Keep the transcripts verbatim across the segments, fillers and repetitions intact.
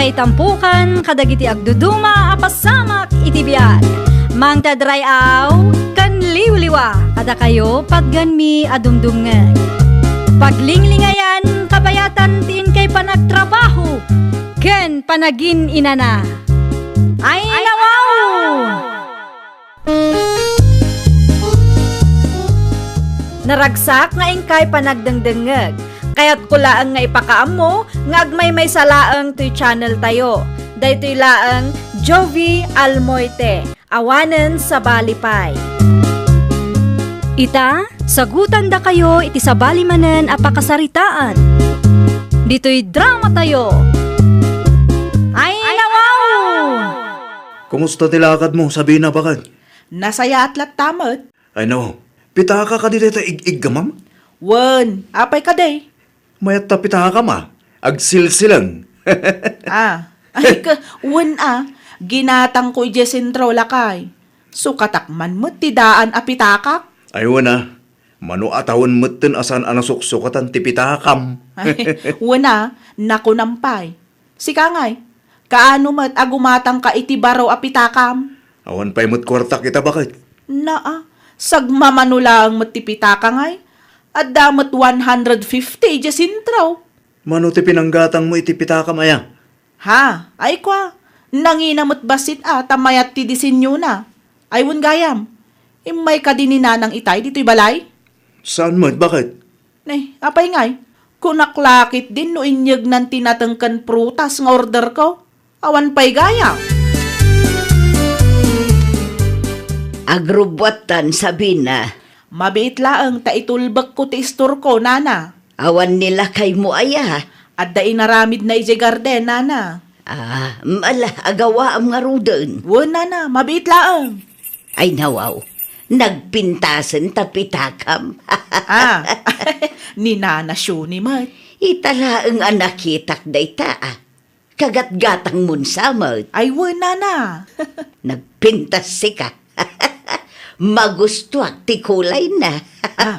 Itampukan kadagiti agduduma a pasamak iti biag. Mangted ray-aw ken liwliwa kadakayo patgenmi a dumdumngeg. Paglinglingayan kabayatan ti inkay panagtrabaho ken panagin-inana. Ay, nawaw! Naragsak nga inkay panagdengdengngeg. Kayatko laeng nga ipakaammo nga agmaymaysa laeng toy channel tayo. Daytoy laeng Jovie Almoite, awanen sabali pay. Ita, sagutandakayo iti sabali manen a pakasaritaan. Ditoy drama tayo. Ay, nawaw! Kumusta ti lakadmo, Sabina, baket? Nasayaat latta met. Ay, no. Pitaka kadi dayta ig-iggamam? Wen, apay kadi? Mayat ta pitakam a. Agsilsilang. Ah, ay ka, wen a. Ginatangko idiay sentro, lakay. Sukatak man met ti daan a pitakak. Ay, wen a. Mano a tawen metten a saan a nasuksukatan ti pitakam. Ay, wen a, nakunam pay. Sika ngay, kaano met a gumatangka iti baro a pitakam? Awan pay met kuartak ita, baket. Naa, sagmamano laeng met ti pitaka ngay. Adda met one hundred fifty idiay sentro. Mano ti pinanggatangmo iti pitakam aya? Ha, ay kua, nangina met bassit a ta mayat ti disenyona. Ay wen gayam, immay kadi ni nanang itay ditoy balay? Saan met, baket? Ne, apay ngay? Kunak la ketdin no inyegnan ti nateng ken prutas nga orderko. Awan pay gayam. Agrubbuattan, Sabina. Mabiit laeng ta itulbekko ti istorko, nana. Awan ni lakaymo aya? Adda inaramidna idiay garden, nana. Ah, ala, agawaam ngaruden. Wen, nana, mabiit laeng. Ay, nawaw. Nagpintasen ta pitakam. Ah, ni Nana Shuni met. Ita laeng a nakitak dayta, ah. Kagatgatangmon sa met. Ay, wen, nana. Nagpintas sika. Magustuak ti kulayna. Ah,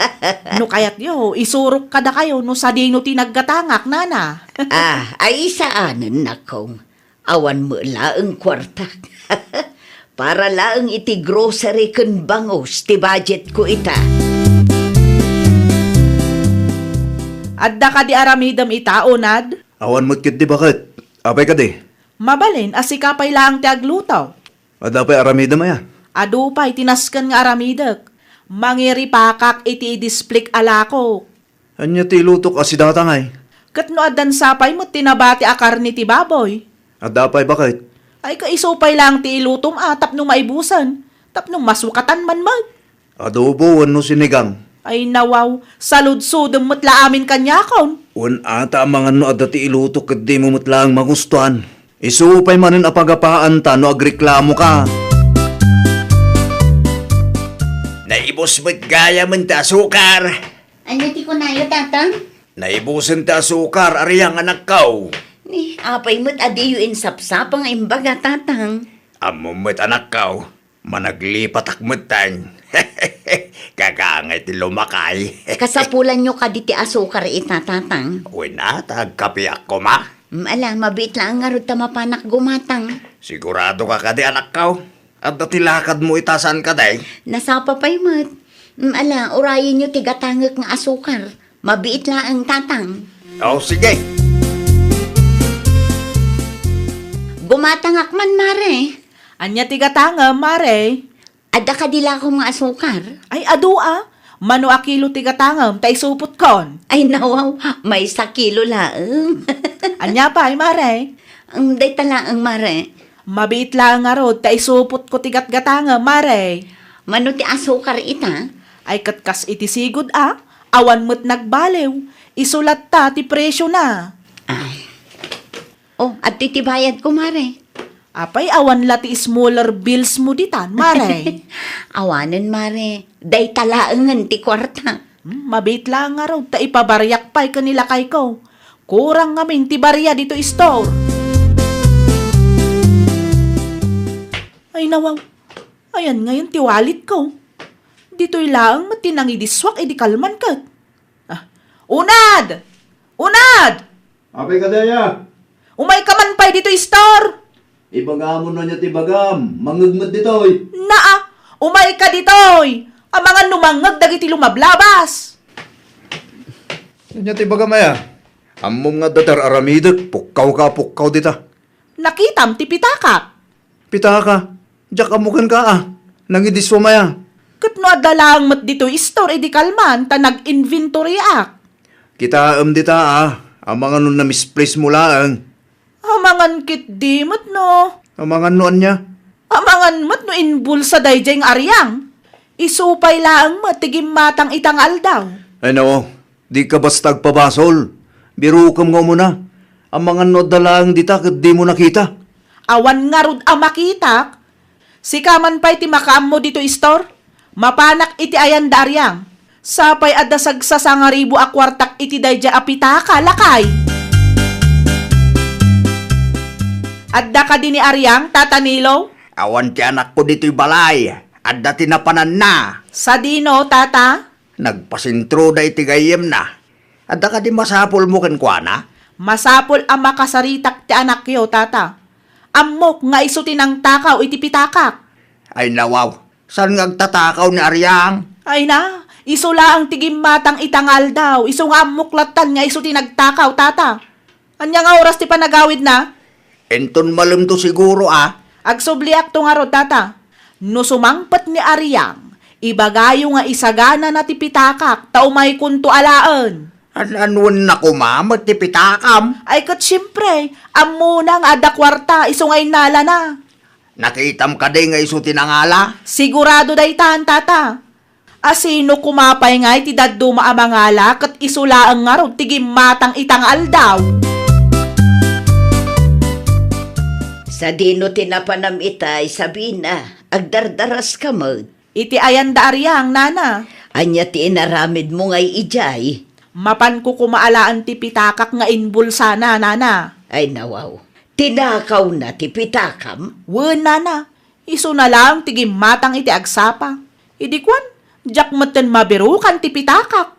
no kayatyo, isurok kadakayo no sadino ti naggatangak, nana. Ah, ay, saanen, nakong. Awan met laeng kuartak. Para laeng iti grocery ken bangus ti budgetko ita. Adda kadi aramidem ita, Unad? Awan met ketdi, baket. Apay kadi? Mabalin a sika pay laeng ti agluto. Adda pay aramidem aya? Adu pay ti nasken nga aramidek. Mangiripakak iti idisplik a lakok. Ania ti ilutok a sidata ngay? Ket no addan sapay met ti nabati a karne ti baboy? Adda pay, baket. Ay, kaiso pay laeng ti ilutom a tapno maibusen, tapno masukatan man met. Adobo wenno sinigang? Ay, nawaw, saludsodem met la amin kaniakon. Wen ata a mangan no adda ti ilutok ket dimo met laeng magustuan. Isu pay manen a pagapaanta no agreklamoka. Naibus met gayamen ti asukar. Ania ti kunayo, Tatang? Naibusen ti asukar, Ariang, anakko. Ni, apay met a diyo insapsapa nga imbaga, Tatang? Ammom met, anakko. Managlipatak metten. Kakangay ti lumakay. Kasapulanyo kadi ti asukar ita, Tatang? Wen a, ta agkapiak koma. Mm, ala, mabiit laeng ngarud ta mapanak gumatang. Siguradoka kadi, anakko? Adda ti lakadmo ita, saan kadi? Nasapa pay met. Mm, ala, urayenyo ti gatangek nga asukar. Mabiit laeng, Tatang. O, sige. Gumatangak man, Mare. Ania ti gatangem, Mare? Adda kadi lakom nga asukar? Ay, adu a. Mano a kilo ti gatangem, ta isupotkon? Ay, nawaw, maysa kilo laeng. Ania pay, Mare? Ang dayta laeng, Mare. Mabiit laeng ngarud, ta isupotko ti gatgatangem, Mare. Mano ti asukar ita? Ay, ket kas iti sigud a, awan met nagbaliw. Isu latta ti presiona. Ah. Oh, adtoy ti bayadko, Mare. Apay, awan la ti smaller bills mo ditan, Mare? Awanen, Mare. Dayta laengen ti kuarta. Hmm, mabiit laeng ngarud ta ipabariak pay ken ni lakayko. Kurang ngamin ti baria ditoy store. Ay, nawaw. Ayan ngayon ti walletko. Ditoy laeng met ti nangidisuak idi kalman ket. Ah, unad! Unad! Apay kadi aya? Umayka man pay ditoy, Istor! Ibagam no ania ti ibagam. Mangngeg met ditoy. Naa, umayka ditoy! Amangan no mangngeg dagiti lumablabas! Ania ti ibagam aya? Ammom nga adda ti ar-aramidek, pukkawka a pukkaw dita. Nakitam ti pitakak. Pitaka? Diak ammo kenka a. Nangidissuam aya. Ket no adda laeng met ditoy, Istor, idi kalman ta nag-inventoryak. Kitaem dita a. Amangan no na-misplace mo laeng. Amangan ketdi met no. Amangan no ania? Amangan met no inbulsa daydiay nga ariang. Isu pay laeng met ti gimmatang ita nga aldaw. Ay, nawaw. Dika basta agpabasol. Birokem nga umuna. Amangan no adda laeng dita ket dimo nakita. Awan ngarud a makitak. Sika man pay ti makaammo ditoy, Istor. Mapanak iti ayan da ariang. Sapay adda sagsasangaribu a kuartak iti daydiay a pitaka, lakay. Adda kadi ni ariang, Tata Nilo? Awan ti anakko ditoy balay. Adda ti napananna. Sadino, Tata? Nagpasentroda iti gayyemna. Adda kadi masapulmo kenkuana? Masapul a makasaritak ti anakyo, Tata. Ammok nga isu ti nangtakaw iti pitakak. Ay, nawaw, saan nga agtatakaw ni Ariang? Ay na, isu laeng ti gimmatang ita nga aldaw, isu nga ammok lattan nga isu ti nagtakaw, Tata. Ania nga oras ti panagawidna? Inton malemto siguro a. Agsubliakto ngarud, Tata. No sumangpet ni Ariang, ibagayo nga isaganana ti pitakak ta umaykonto alaen. An-anuenna koma met ti pitakam? Ay ket siempre, ammona nga adda kuarta isu nga innalana. Nakitam kadi nga isu ti nangala? Sigurado daytan, Tata. Asino koma pay ngay ti dadduma a mangala ket isu laeng ngarud ti gimmatang ita nga aldaw? Sadino ti napanam itay, Sabina? Agdardaraska met. Iti ayan da Ariang, nana. Ania ti inaramidmo ngay idiay? Mapanko koma alaen ti pitakak nga inbulsana, nana. Ay, nawaw. Tinakawna ti pitakam? Wen, nana. Isuna laeng ti gimmatang iti agsapa. Idi kuan, diak metten mabirukan ti pitakak.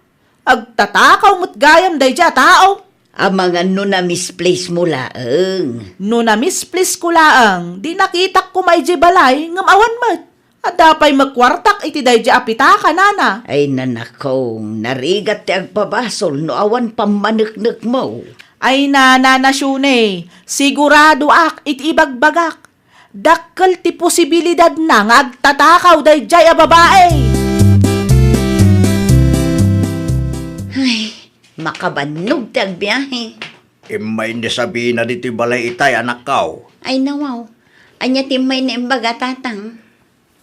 Agtatakaw met gayam daydiay a tao. Amangan no na-misplace mo laeng. No na-misplace ko laeng, di nakitak koma idiay balay ngem awan met. Adda pay met kuartak iti daydiay a pitaka, nana. Ay, nanakong, narigat ti agpabasol no awan pammaneknekmo. Ay, nana, Nana Shune, siguradoak iti ibagbagak. Dakkel ti posibilidadna nga agtatakaw daydiay a babai. Ay, makabannog ti agbiahe. Immay ni Sabina ditoy balay itay, anakkaw. Ay, nawaw. Ania ti immay na imbaga, tatang?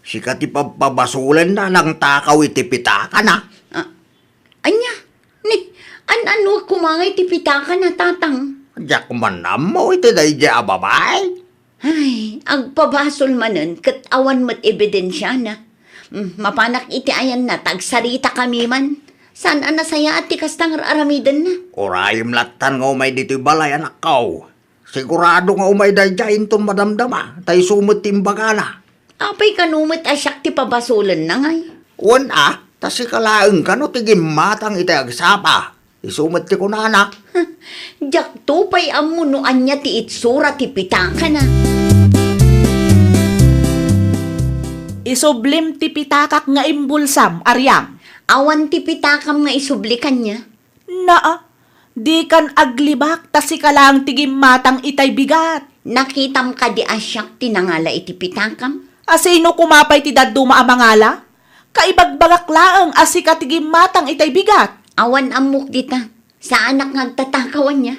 Sika ti pabpabasolenna a nangtakaw iti pitakana. Ah, ania? Ni, an-anuak koma ngay ti pitakana, tatang? Diak man ammo iti daydiay a babai. Ay, agpabasol manen ket awan met ebidensiana. Mm, mapanak iti ayanna ta agsaritakami man. Saan a nasayaat ti kasta nga ar-aramidenna. Urayem lattan nga umay ditoy balay, anakkaw. Sigurado nga umay daydiay inton madamdama, ta isu met ti imbagana. Apay kano met a siak ti pabasolenna ngay? Wen a, ta sika laeng kano ti gimmatang iti agsapa. Isu met ti kunana. Diakto pay ammo no ania ti itsura ti pitakana. Isublim ti pitakak nga imbulsam, Ariang. Awan ti pitakam nga isubli kaniak. Naa, dikan aglibak ta sika laeng ti gimmatang itay bigat. Nakitam kadi a siak ti nangala iti pitakam? Asino koma pay ti dadduma a mangala? Kaibagbagak laeng a sika ti gimmatang itay bigat. Awan ammok dita. Saanak nga agtatakaw ania.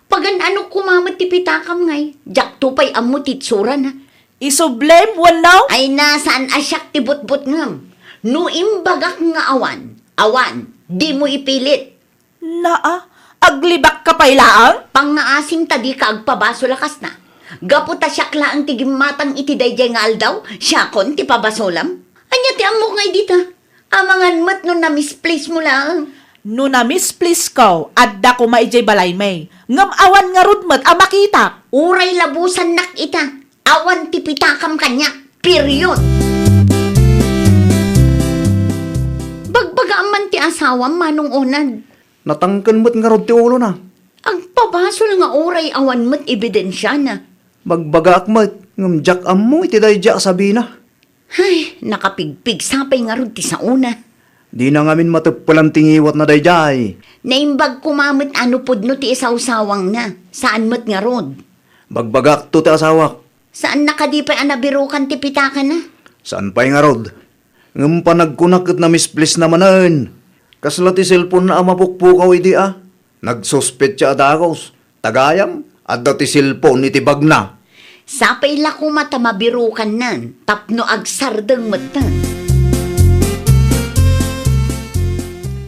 Pagan-anok koma met ti pitakam ngay. Diakto pay ammo ti itsurana. Isublim wenno? Ay na, saan a siak ti butbutngem. No imbagak nga awan, awan, dimo ipilit. Naa, aglibakka pay laeng? Pangngaasim ta dika agpabasol a kasna. Gapu ta siak laeng ti gimmatang iti daydiay nga aldaw, siakon ti pabasolam. Ania ti ammok ngay dita? Amangan met no na-misplace mo laeng. No na-misplace ko, adda koma idiay balaymi. Ngem awan ngarud met a makitak. Uray labusannak ita. Awan ti pitakam kaniak. Period. Bagbagaam man ti asawam, Manong Onad. Natangken met ngarud ti ulona. Agpabasol nga uray awan met ebidensiana. Bagbagaak met, ngem diak ammo iti daydiay a sabina. Ay, nakapigpigsa pay ngarud ti saona. Dina ngamin mateppelan ti ngiwatna daydiay. Naimbag koma met a no pudno ti isawsawangna, saan met ngarud. Bagbagakto ti asawak. Saanna kadi pay a nabirukan ti pitakana? Saan pay ngarud. Ngem panagkunak ket namisplesna manen. Kasla ti cellphone-na a mapukpukaw idi a. Nagsuspetsa a dagus. Ta gayam, adda ti cellphone iti bagna. Sapay la koma ta mabirukannan tapno agsardeng metten.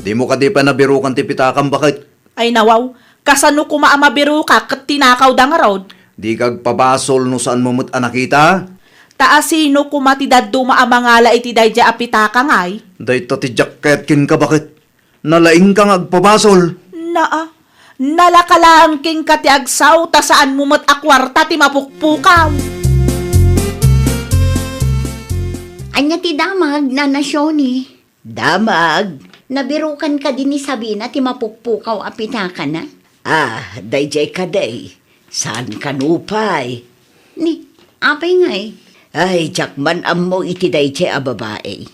Dimo kadi pay nabirukan ti pitakam, baket? Ay nawaw, kasano koma a mabirukak ket tinakawda ngarud? Dika agpabasol no saanmo met a nakita? Ta asino koma ti dadduma a mangala iti daydiay a pitaka ngay? Dayta ti diak kayat kenka, baket. Nalaingka nga agpabasol. Naa, nalaka laeng kenka ti agsao ta saanmo met a kuarta ti mapukpukaw. Ania ti damag, Nana Shoni? Damag, nabirukan kadi ni Sabina ti mapukpukaw a pitakana? Ah, daydiay kadi. Saan kano pay? Ni, apay ngay? Ay, diak man ammo iti daydiay a babai.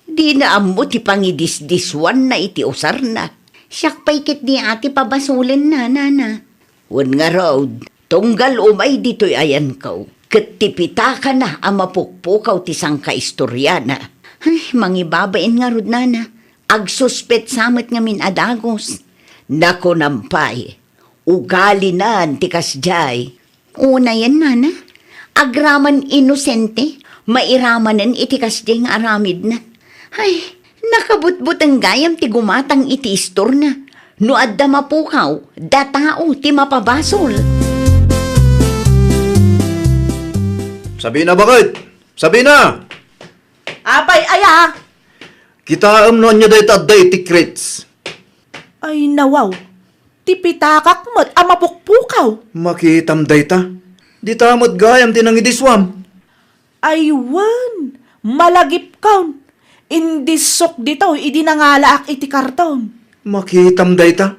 Dina ammo ti pangidisdiswanna iti usarna. Siak pay ketdi a ti pabasolenna, nana. Wen ngarud, tunggal umay ditoy ayanko, ket ti pitakana a mapukpukaw ti sangkaistoriana. Ay, mangibabain ngarud, nana. Agsuspetsa met ngamin a dagus. Nakunam pay, ugalinan ti kasdiay. Unayen, nana, agraman inosente, mairamanen iti kasdiay nga aramidna. Ay, nakabutbuteng gayam ti gumatang iti istorna. No adda mapukaw, datao ti mapabasol. Sabina, baket! Sabina! Apay aya? Kitaem no ania dayta adda iti crates. Ay, nawaw. Ti pitakak met a mapukpukaw. Makitam dayta. Dita met gayam ti nangidiswam. Ay wen, malagipkon. Indissok ditoy idi nangalaak iti karton. Makitam dayta.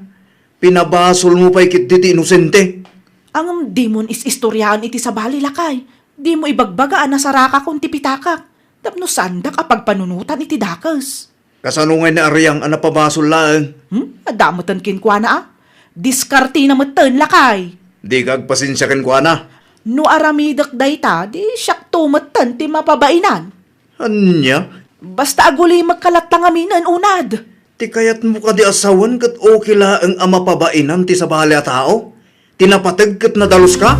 Pinabasolmo pay ketdi ti inosente. Ngem dimon is-istoriaan iti sabali, lakay. Dimo ibagbaga a nasarakakon ti pitakak. Tapno saandak a pagpanunotan iti dakes. Kasano ngay ni Ariang a napabasol laeng? Hmm? Adda metten kenkuana a. Diskartena metten, lakay. Dika agpasensia kenkuana. No aramidek dayta, di siakto metten ti mapabainan. Ania? Basta agulimekka latta ngaminen, unad. Ti kayatmo kadi a sawen ket okay laeng a mapabainan ti sabali a tao? Ti napateg ket nadaluska?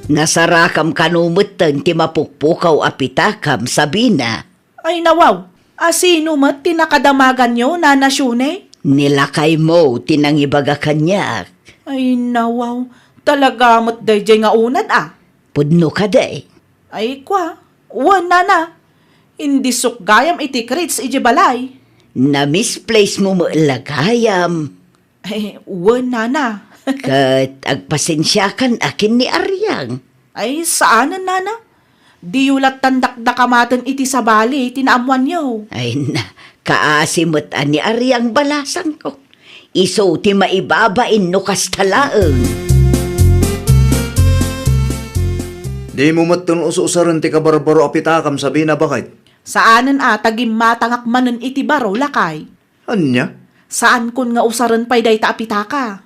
Nasarakam kano metten ti mapukpukaw a pitakam, Sabina. Ay, nawaw, asino met ti nakadamaganyo, Nana Shune? Ni lakaymo ti nangibaga kaniak. Ay, nawaw, talaga met daydiay nga unad a. Pudno kadi? Ay, kua, wen, nana. Indissok gayam iti crates idiay balay. Namisplacemo met la gayam. Ay, wen, nana. Ket agpasensiakan a ken ni Ariang. Ay, saanen, nana. Diyo lattan dakdakamaten iti sabali ti naammoanyo. Ay na, kaasi met a ni Ariang balasangko. Isu ti maibabain no kasta laeng. Dimo metten us-usaren ti kabarbaro a pitakam, Sabina, baket? Saanen a ta gimmatangak manen iti baro, lakay. Ania? Saankon nga usaren pay dayta a pitaka.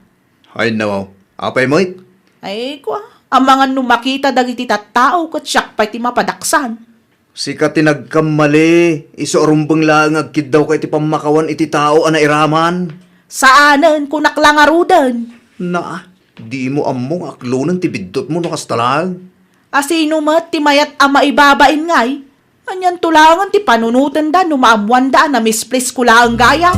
Ay, nawaw. Apay met? Ay, kua, amangan no makita dagiti tattao ket siak pay ti mapadaksan. Sika ti nagkammali, isu a rumbeng laeng nga agkiddawka iti pammakawan iti tao a nairaman. Saanen, kunak la ngaruden. Naa, dimo ammo nga aklonen ti biddutmo no kasta laeng. Asino met ti mayat a maibabain ngay? Anianto laengen ti panunotenda no maammoanda a namisplace ko laeng gayam?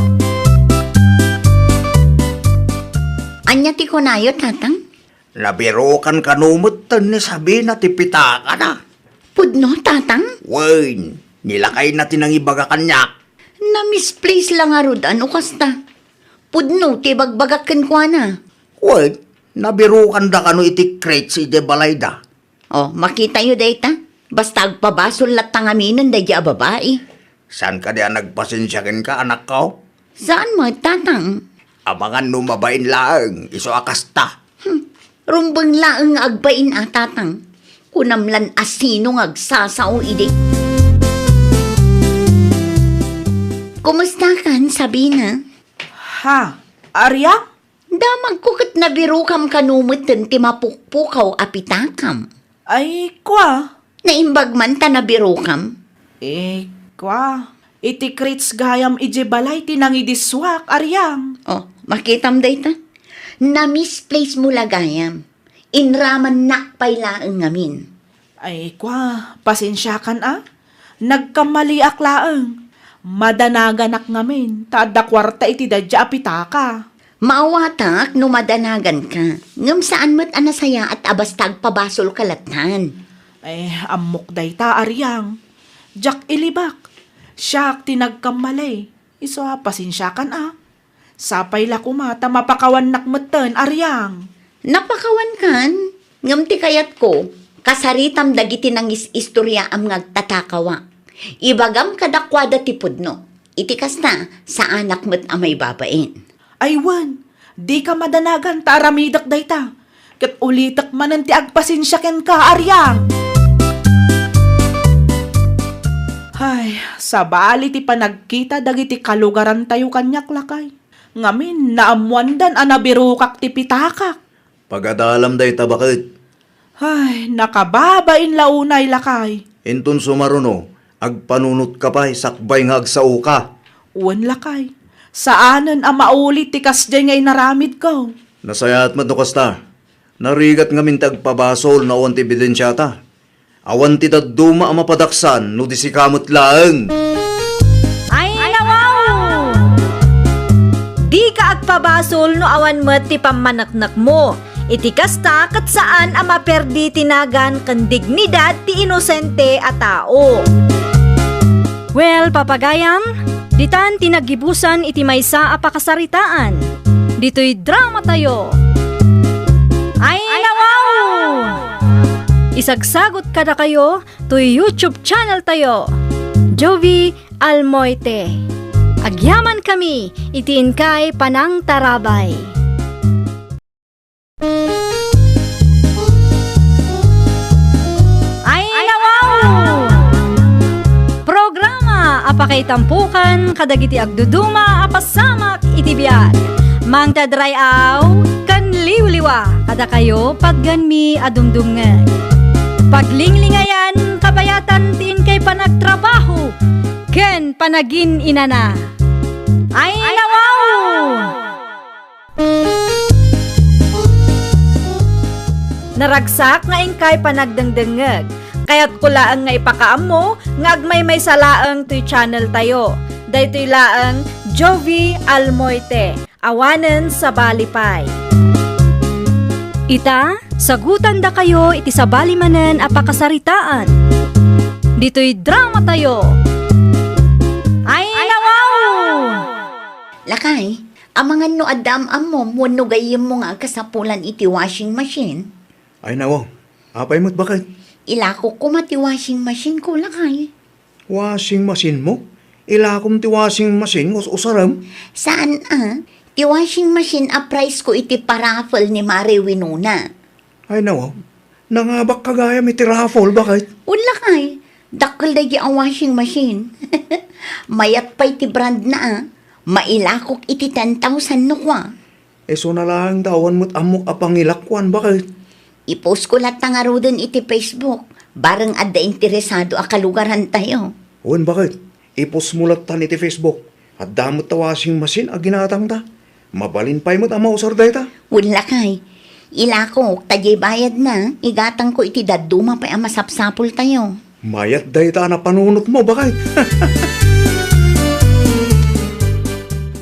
Ania ti kunayo, Tatang? Nabirukan kano metten ni Sabina ti pitakana. Pudno, Tatang? Wen, ni lakayna ti nangibaga kaniak. Namisplace la ngarud a no kasta. Pudno ti ibagbagak kenkuana. Wen, nabirukanda kano iti crates idiay balayda. O, makitayo dayta. Basta agpabasol latta ngaminen daydiay a babai. Saan kadi a nagpasensia kenka, anakko? Saan met, Tatang? Amangan no mabain laeng, isu a kasta. Hmm, rumbeng laeng nga agbain a, Tatang. Kunam lan a sino nga agsasao idi. Kumusta kan, Sabina? Ha? Ariang? Damagko ket nabirokam kano metten ti mapukpukaw a pitakam. Ay, kua. Naimbag man ta nabirokam? Eh, kua. Iti crate gayam idiay balay ti nangidissuak, Ariang. Oh, makitam dayta. Na-misplace mo la gayam. Inramannak pay laeng ngamin. Ay, kua, pasensiakan a. Nagkammaliak laeng. Madanaganak ngamin, ta adda kuarta iti daydiay a pitaka. Maawatak no madanaganka, ngem saan met a nasayaat a basta agpabasolka lattan. Eh, ammok dayta, Ariang. Diak ilibak. Siak ti nagkammali. Isu a, pasensiakan a. Sapay la koma ta mapakawannak metten, Ariang. Napakawankan, ngem ti kayatko, kasaritam dagiti nangis-istoriaam nga agtatakawa. Ibagam kadakuada ti pudno. Iti kasta, saanak met a maibabain. Ay wen, dika madanagan ta aramidek dayta. Ket ulitek manen ti agpasensia kenka, Ariang. Ay, sabali ti panagkita dagiti kalugarantayo kaniak, lakay. Ngamin, naammoandan a nabirokak ti pitakak. Pagadalam dayta, baket. Ay, nakababain la unay, lakay. Inton sumaruno, agpanunotka pay sakbay nga agsaoka. Wen, lakay. Saanen a mauli ti kasdiay nga inaramidko. Nasayaat met no kasta. Narigat ngamin ti agpabasol no awan ti ebidensiata. Awan ti dadduma a mapadaksan no di sika met laeng. Ay, nawaw! Dika agpabasol no awan met ti pammaneknekmo. Iti kasta, ket saan a maperdi ti nagan ken dignidad ti inosente a tao. Well, papagayam, ditan ti naggibusan iti maysa a pakasaritaan. Ditoy dramatayo. Ay, nawaw! Isagsagot kadakayo toy YouTube channel tayo, Jovie Almoite. Agyamankami iti inkay panangtarabay. Ay, nawaw! Programa a pakaitampukan kadagiti agduduma a pasamak iti biag. Mangted ray-aw ken liwliwa kadakayo, patganmi a dumdumngeg. Paglinglingayan, kabayatan ti inkay panagtrabaho ken panagin-inana. Ay, nawaw! Naragsak nga inkay panagdengdengngeg. Kayatko laeng nga ipakaammo nga agmaymaysa laeng toy channel tayo. Daytoy laeng Jovie Almoite, awanen sabali pay. Ita, sagutandakayo iti sabali manen a pakasaritaan. Ditoy dramatayo. Ay, nawaw! Lakay, amangan no adda am-ammom wenno gayyemmo nga agkasapulan iti washing machine? Ay, nawaw. Apay met, baket? Ilakok koma ti washing machine ko, lakay. Washing machine mo? Ilakom ti washing machine nga us-usarem? Saan a? Ti washing machine a prize ko iti paraffle ni Mare Winona. Ay, nawaw. Nangabakka gayam iti raffle, baket? Wen, lakay. Dakkel daydi a washing machine. Mayat pay ti brand na, a. Mailakok iti ten thousand no kua. Isuna laeng ta awan met ammok a pangilakuan, baket? I-post ko latta ngaruden iti Facebook, bareng adda interesado a kalugarantayo. Wen, baket? I-post mo lattan iti Facebook. Adda met ta washing machine a ginatangta. Mabalin pay met a mausar dayta. Wen, lakay. Ilakok, ta diay bayadna, igatangko iti dadduma pay a masapsapultayo. Mayat dayta a napanunotmo, baket.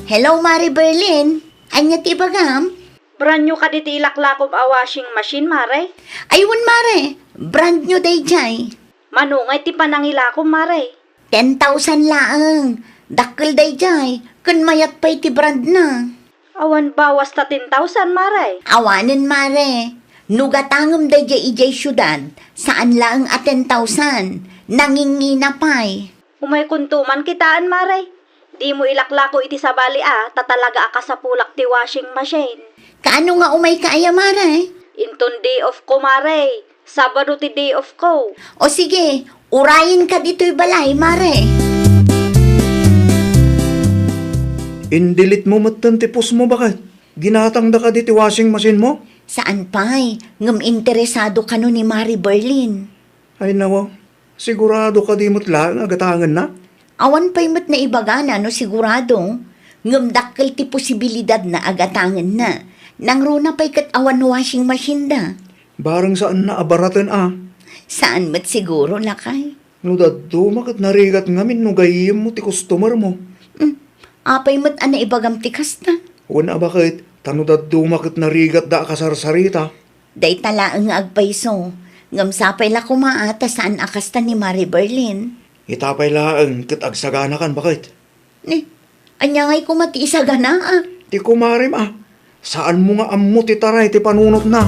Hello, Mare Berlin. Ania ti ibagam? Brand new kadi ti ilaklakom a washing machine, Mare? Ay, wen, Mare. Brand new daydiay. Mano ngay ti panangilakom, Mare? Ten thousand laeng. Dakkel daydiay, ken mayat pay ti brand na. Awan bawas ta ten thousand, Mare? Awanen, Mare. No gatangem daydiay idiay siudad, saan laeng a ten thousand. Nangingina pay. Umaykonto man kitaen, Mare. Dimo ilaklako iti sabali a, ta talaga a kasapulak ti washing machine. Kaano nga umayka aya, mare? Inton day off ko, mare. Sabado ti day off ko. O sige, urayenka ditoy balay, mare. Indilit mo metten ti post mo, baket? Ginatangda kadi ti washing machine mo? Saan pay, ngem interesado kano ni Mari Berlin. Ay nawa, sigurado kadi met laeng a gatangenna? Awan pay met naibagana no sigurado, ngem dakkel ti posibilidadna a gatangenna. Nangruna pay ket awan washing machine da. Bareng saanna a baraten a. Saan met siguro, lakay. No dadduma ket narigat ngamin no gayyemmo ti customer mo. Hmm, apay met a naibagam ti kasta? Wen a baket, ta no dadduma ket narigatda a kasarsarita. Dayta laeng nga agpayso, ngem sapay la koma a ta saan a kasta ni Mari Berlin. Ita pay laeng ket agsaganakan, baket. Ni, ania ngay koma ti isaganaa? Ti kumarem a, saanmo nga ammo ti taray ti panunotna.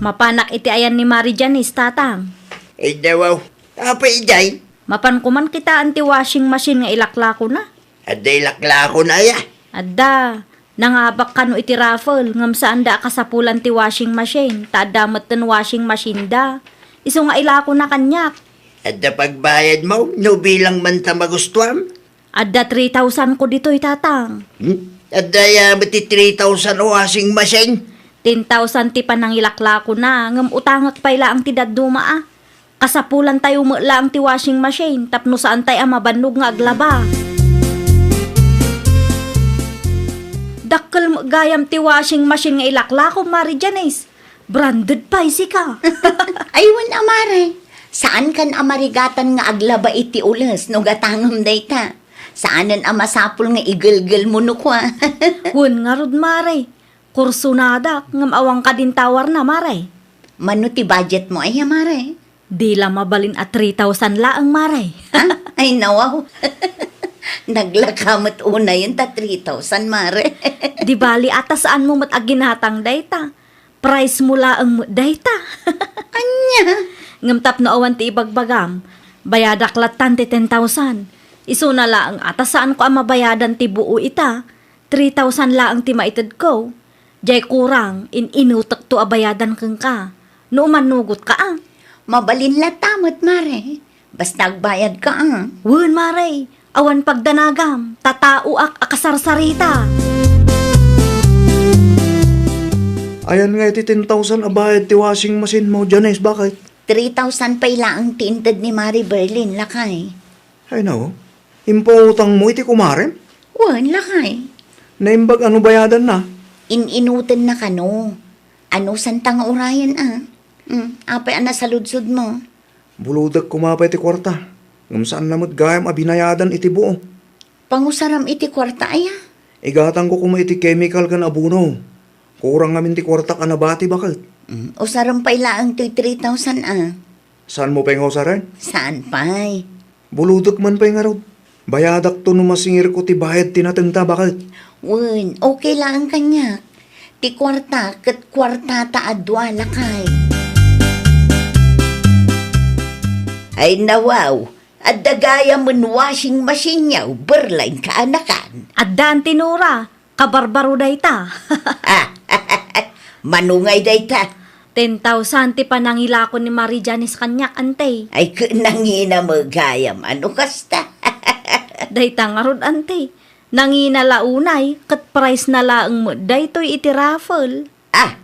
Mapanak iti ayan ni Mari Janice, tatang. Ay, dawaw. Apay idiay? Mapan koman kitaen ti washing machine nga ilaklakona. Adda ilaklakon aya? Adda. Nangabak kano iti raffle, ngem saanda a kasapulan ti washing machine, ta adda metten washing machine da. Isu nga ilakona kaniak. Adda pagbayadmo no bilang man ta magustuam? Adda three thousand ko ditoy, tatang. Hmm? Adda aya met ti three thousand a washing machine? Ten thousand ti panangilaklakona, ngem utangek pay laeng ti dadduma a. Kasapulantayo met laeng ti washing machine tapno saantay a mabannog nga aglaba. Dakkel met gayam ti washing machine nga ilaklakom, Mari Janice. Branded pay sika. Ay, wen a, mare. Saankan a marigatan nga aglaba iti ules no gatangem dayta. Saanen a masapul nga igelgelmo no kua. Wen ngarud, mare. Kursonadak, ngem awan kadin towerna, mare. Mano ti budgetmo aya, mare? Di la mabalin a three thousand laeng, mare. Ah? Ay, nawaw. Naglaka met unayen ta three thousand, mare. Di bali a ta saanmo met a ginatang dayta. Price mo laeng met dayta. Ania? Ngem tapno awan ti ibagbagam, bayadak lattan ti ten thousand. Isuna laeng a ta saanko a mabayadan ti buo ita. Three thousand laeng ti maitedko. Jay kurang, in-inutekto a bayadan kenka. No umanugotka a. Mabalin latta met, mare. Basta agbayadka a. Wen, mare. Awan pagdanagam. Ta taoak a kasarsarita. Ayan nga iti ten thousand a bayad ti washing machine mo, Janice, baket? Three thousand pay laeng ti inted ni Mari Berlin, lakay. Ay, nao. Impautangmo iti kumarem? Wen, lakay. Naimbag a no bayadanna? In-inutenna kano. Anusanta nga urayen a? Hmm, apay a nasaludsodmo? Bulodek koma pay ti kuarta. Ngem saanna met gayam a binayadan iti buo. Pangusaram iti kuarta aya? Igatangko koma iti chemical ken abono. Kurang ngamin ti kuartak a nabati, baket. Hmm, usarem pay laeng toy three thousand a. Saanmo pay nga usaren? Saan pay? Bulodek man pay ngarud. Bayadakto no masingirko ti bayad ti natengta, baket. Wen, okay laeng kaniak. Ti kuarta ket kuartata a dua, lakay. Ay, nawaw, adda gayamen washing machine-yo, Berlin, kaanakan. Addan ti Nora. Kabarbaro dayta. Ah, manungay dayta? Ten thousand ti panangilako ni Mari Janice kaniak, ante. Ay, ket nangina met gayam a no kasta. Dayta ngarud, ante. Nangina la unay, ket prize na laeng met daytoy iti raffle. Ah,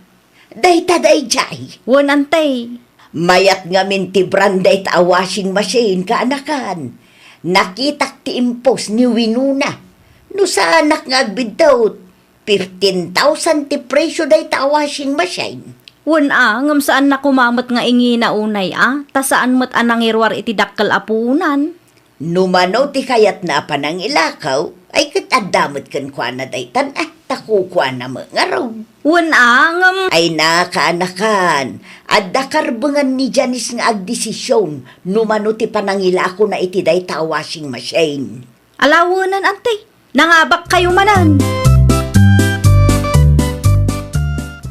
dayta daydiay? Wen, ante. Mayat ngamin ti brand dayta a washing machine, kaanakan. Nakitak ti impos ni Winona. No saanak nga agbiddut, fifteen thousand ti presio dayta a washing machine. Wen a, ngem saanna koma met nga ingina unay a, ta saan met a nangiruar iti dakkel a puonan. No mano ti kayatna a panangilakaw, ay ket adda met kenkuana daytan a, ta kukuana met ngarud. Wen a, ngem. Ay, nakaanakan, adda karbengan ni Janice nga agdesision no mano ti panangilakona iti dayta a washing machine. Alawenen, ante. Nangabakkayo manen.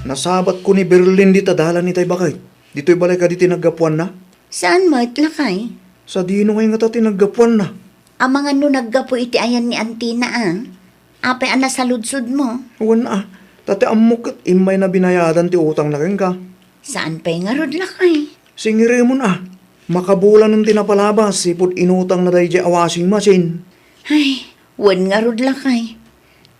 Nasabatko ni Berlin dita dalan itay, baket. Ditoy balay kadi ti naggapuanna? Saan met, lakay? Sadino ngay ngata ti naggapuanna? Amangan no naggapu iti ayan ni Antina, a? Apay a nasaludsodmo? Wen a, ta ti ammok ket immayna binayadan ti utangna kenka. Saan pay ngarud, lakay? Singiremon a, makabulanen ti napalabas ipud inutangna daydiay a washing machine. Ay, wen ngarud, lakay.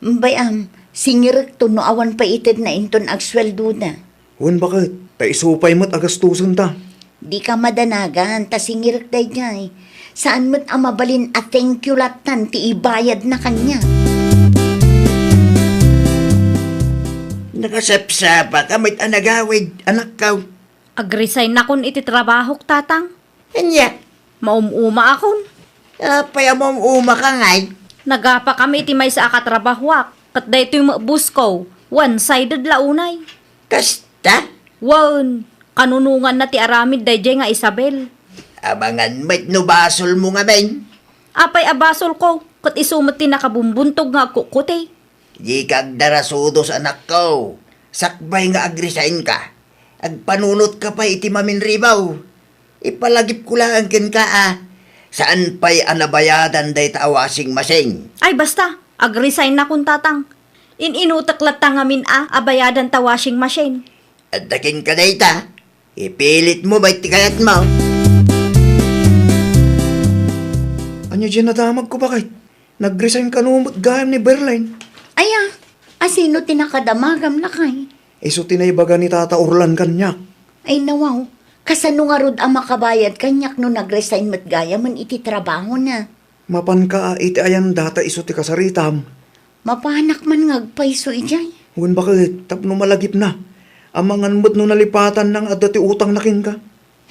Bay-am, singirekto no awan pay itedna inton agsueldoda. Wen baket, ta isu pay met a gastusenta. Dika madanagan, ta singirek daydiay. Saan met a mabalin a thank you lattan ti ibayadna kaniak. Nakasapsapaka met a nagawid, anakko. Agresign-nakon iti trabahok, Tatang. Ania? Maum-umaakon. Apay a maum-umaka ngay? Nagapakami iti maysa a katrabahoak, ket daytoy met boss-ko, one-sided la unay. Kasta? Wen, kanunonganna ti aramid daydiay nga Isabel. Amangan met no basolmo ngamin. Apay a basolko, ket isu met ti nakabumbuntog nga agkukkuti. Dika agdarasudos, anakko. Sakbay nga agresign-ka, agpanunotka pay iti maminribaw. Ipalagipko laeng kenka a saan pay a nabayadan dayta a washing machine. Ay, basta, agresign-nakon, Tatang. In-inutek latta ngamin a, a bayadan ta washing machine. Adda kenka dayta, ipilitmo met ti kayatmo. Ania diay nadamagko, baket? Nagresign kano met gayam ni Berlin. Aya, asino ti nakadamagam, lakay? Isu ti naibaga ni Tata Orlan kaniak. Ay, nawaw, kasano ngarud a makabayad kaniak no nagresign met gayamen iti trabahona? Mapanka a iti ayanda ta isu ti kasaritam. Mapanak man nga agpayso idiay. Wen baket, tapno malagipna. Amangan met no nalipatanna nga adda ti utangna kenka.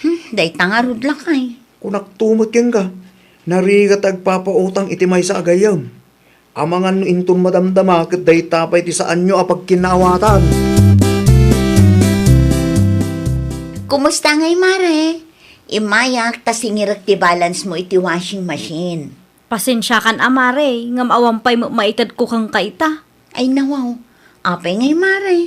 Hmm, dayta ngarud, lakay. Kunakto met kenka, narigat ti agpapautang iti maysa a gayyem. Amangan no inton madamdama ket dayta pay ti saanyo a pagkinaawatan. Kumusta ngay, Mare? Immayak ta singirek ti balance mo iti washing machine. Pasensiakan a, Mare, ngem awan pay met maitedko kenka ita. Ay, nawaw. Apay ngay, Mare?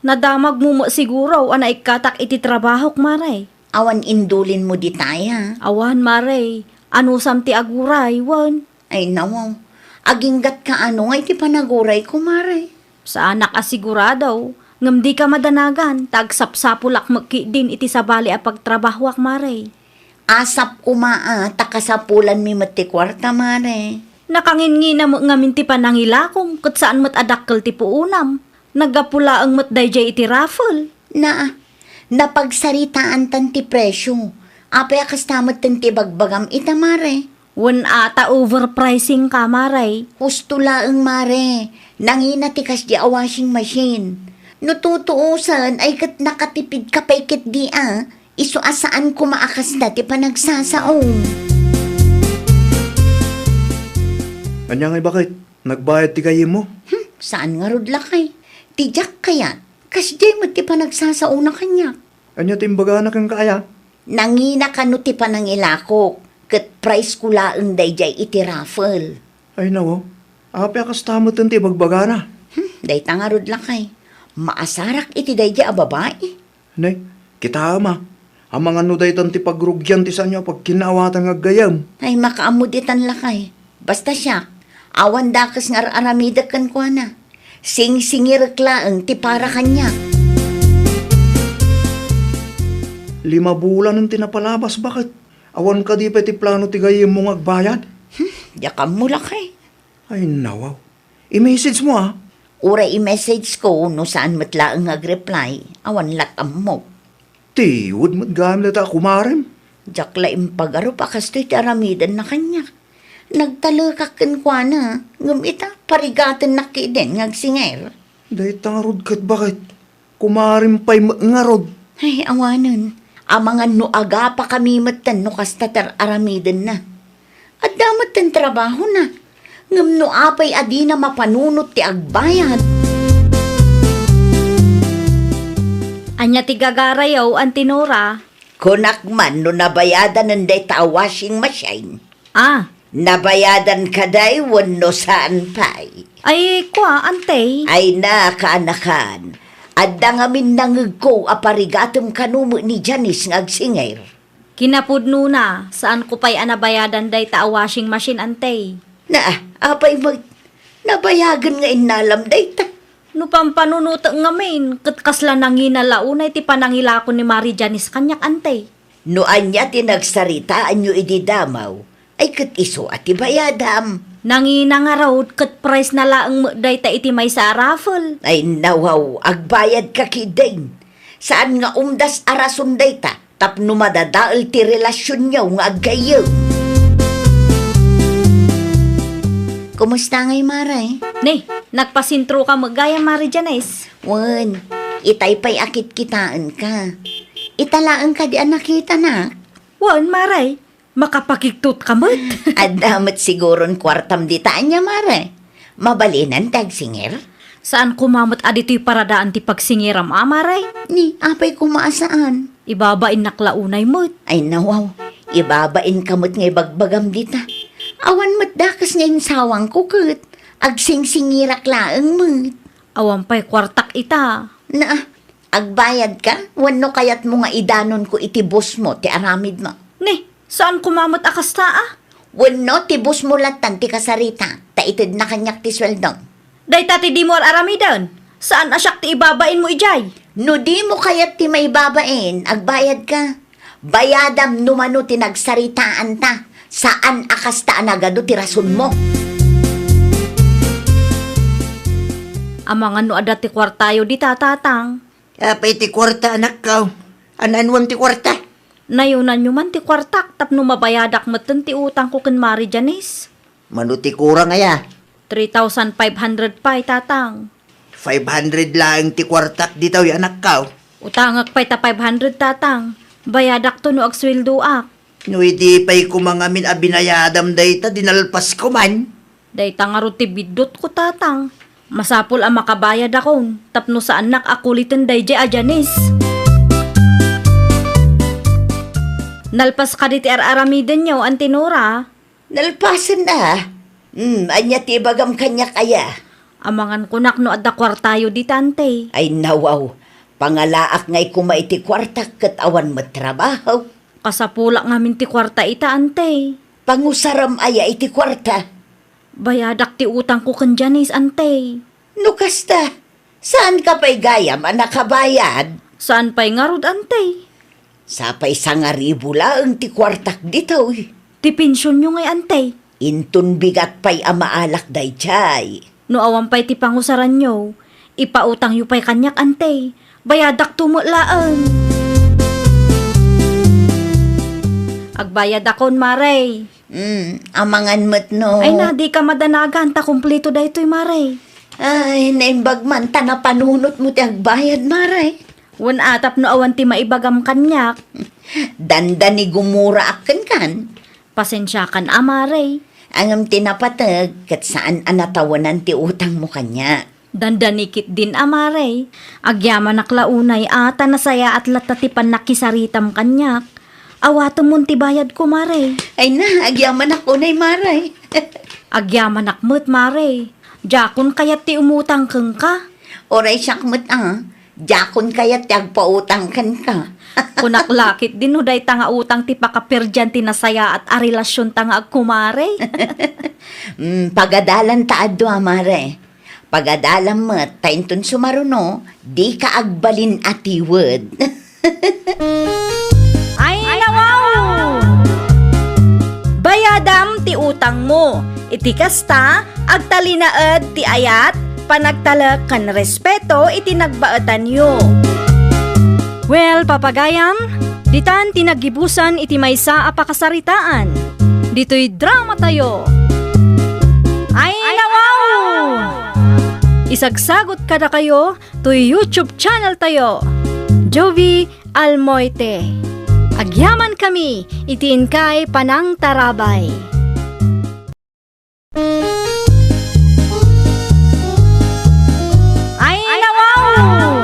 Nadamagmo met siguro a naikkatak iti trabahok, Mare. Awan indulinmo ditay, a? Awan, Mare. Anusam ti aguray, wen? Ay, nawaw. Aginggatka ano nga iti panagurayko, Mare? Saanak a sigurado, ngem dika madanagan, ta agsapsapulak met ketdin iti sabali a pagtrabahoak, Mare. Asap koma a, ta kasapulanmi met ti kuarta, Mare. Nakanginnginam met ngamin ti panangilakom, ket saan met a dakkel ti puonam. Naggapu laeng met daydiay iti raffle. Na, napagsaritaantan ti presio. Apay a kasta metten ti ibagbagam ita, Mare? Wen a, ta overpricing ka, Mare. Husto laeng, Mare. Nangina ti kasdi a washing machine. No tutuosan, ay ket nakatipidka pay ketdi a. Isu a saan koma a kasta ti panagsasao. Ania ngay, baket? Nagbayad ti gayyemmo? Hmm, saan ngarud, lakay. Ti diak kayat, kasdiay met ti panagsasaona kaniak. Ania ti imbagana kenka aya? Nangina kano ti panangilakok, ket prize ko laeng daydiay iti raffle. Ay, nawaw. Apay a kasta metten ti ibagbagana? Hmm, dayta ngarud, lakay. Maasarak iti daydiay a babai. Ne, kitaem a. Amangan no daytan ti pagrugian ti saanyo a pagkinaawatan nga aggayyem. Ay, makaammo ditan, lakay. Basta siak, awan dakes nga ar-aramidek kenkuana. Singsingirek laeng ti para kaniak. Lima bulanen ti napalabas, baket? Awan kadi pay ti plano ti gayyemmo nga agbayad? Hmm, diak ammo, lakay. Ay, nawaw. I-message mo, a. Uray i-message ko no saan met laeng nga agreply, awan lat ammok. Tiwed met gayam dayta a kumarem. Diak la impagarup a kastoy ti aramidenna kaniak. Nagtalekak kenkuana, ngem ita, parigatennak ketdin nga agsinger. Dayta ngarud ket baket. Kumarem pay met ngarud. Ay, awanen. Amangan no agapakami metten no kasta ti ar-aramidenna. Adda metten trabahona. Ngem no apay a dina mapanunot ti agbayad. Ania ti gagarayo, Auntie Nora? Kunak man no nabayadanen dayta a washing machine. Ah. Nabayadan kadi wenno saan pay? Ay, kua, Ante. Ay, nakaanakan. Adda ngamin nangegko a parigatem kano met ni Janice nga agsinger. Kinapudnona, saanko pay a nabayadan dayta a washing machine, Antey. Na, apay met? Nabayagen nga innalam dayta. No pampanunotek ngamin, ket kasla nangina la unay ti panangilako ni Mari Janice kaniak, Antey. No ania ti nagsaritaanyo idi damaw, ay ket isu a ti bayadam. Nangina ngarud ket prize na laeng met dayta iti maysa a raffle. Ay nawaw, agbayadka ketdin. Saan nga umdas a rason dayta tapno madadael ti relasionyo nga aggayyem. Kumusta ngay, Mare? Ne, nagpasentroka met gayam, Mari Janice. Wen, itay pay a kitkitaenka. Ita laeng kadi a nakitanak? Wen, Mare, makapakigtotka met. Adda met siguron kuartam dita ania, Mare? Mabalinan ti agsingir? Saan koma met a ditoy paradaan ti pagsingiram a, Mare? Ni, apay koma a saan? Ibabainnak la unay met. Ay nawaw, ibabainka met nga ibagbagam dita. Awan met dakes nga insawangko ket agsingsingirak laeng met. Awan pay kuartak ita. Na, agbayadka? Wenno kayatmo nga idanonko iti boss mo ti aramidmo? Ni, saan koma met a kasta a? Wenno ti boss mo lattan ti kasarita, ta itedna kaniak ti sueldom. Dayta ti dimo ar-aramiden. Saan a siak ti ibabainmo idiay. No dimo kayat ti maibabain, agbayadka. Bayadam no mano ti nagsaritaanta. Saan a kasta a nagadu ti rasonmo. Amangan no adda ti kuartayo dita, Tatang. Apay ti kuarta, anakko? An-anuam ti kuarta? Nayonanyo man ti kuartak tapno mabayadak metten ti utangko ken Mari Janice. Mano ti kurang aya? Three thousand five hundred pay, Tatang. Five hundred laeng ti kuartak ditoy, anakko. Utangek pay ta five hundred, Tatang. Bayadakto no agsueldoak. No idi pay koma ngamin a binayadam dayta, dinalpasko man. Dayta ngarud ti biddutko, Tatang. Masapul a makabayadakon tapno saannak a kuliten daydiay a Janice. Nalpas kadi ti ar-aramidenyo, Auntie Nora? Nalpasen a. Hmm, ania ti ibagam kaniak aya? Amangan kunak no adda kuartayo dita, Auntie. Ay nawaw, pangalaak ngay koma iti kuartak ket awan met trabaho. Kasapulak ngamin ti kuarta ita, Auntie. Pangusaram aya iti kuarta? Bayadak ti utangko ken Janice, Auntie. No kasta, saanka pay gayam a nakabayad? Saan pay ngarud, Auntie? Sapay sangaribu laeng ti kuartak ditoy. Ti pensionyo ngay, Auntie? Inton bigat pay a maalak daydiay. No awan pay ti pangusaranyo, ipautangyo pay kaniak, Auntie. Bayadakto met laeng. Agbayadakon, Mare. Hmm, amangan met no. Ay na, dika madanagan ta kumpleto daytoy, Mare. Ay, naimbag man ta napanunotmo ti agbayad, Mare. Wen a, tapno awan ti maibagam kaniak. Dandani gumuraak kenkan. Pasensiakan a, Mare. Ngem ti napateg ket saan a natawenan ti utangmo kaniak. Dandani ketdin a, Mare. Agyamanak la unay a ta nasayaat latta ti pannakisaritam kaniak. Awatemon ti bayadko, Mare. Ay na, agyamanak unay, Mare. Agyamanak met, Mare. Diakon kayat ti umutang kenka. Uray siak met a, diakon kayat ti agpautang kenka. Kunak la ketdin no dayta nga utang ti pakaperdian ti nasayaat a relasionta nga agkumare. Mm, pagadalanta a dua, Mare. Pagadalam met, ta inton sumaruno, dika agbalin a tiwed. Ay, nawaw! Bayadam ti utangmo. Iti kasta, agtalinaed ti ayat, panagtalek ken respeto iti nagbaetanyo. Well, papagayam, ditan ti naggibusan iti maysa a pakasaritaan. Ditoy dramatayo. Ay, nawaw! Isagsagot kadakayo toy YouTube channel tayo, Jovie Almoite. Agyaman kami iti inkay panangtarabay. Ay, nawaw!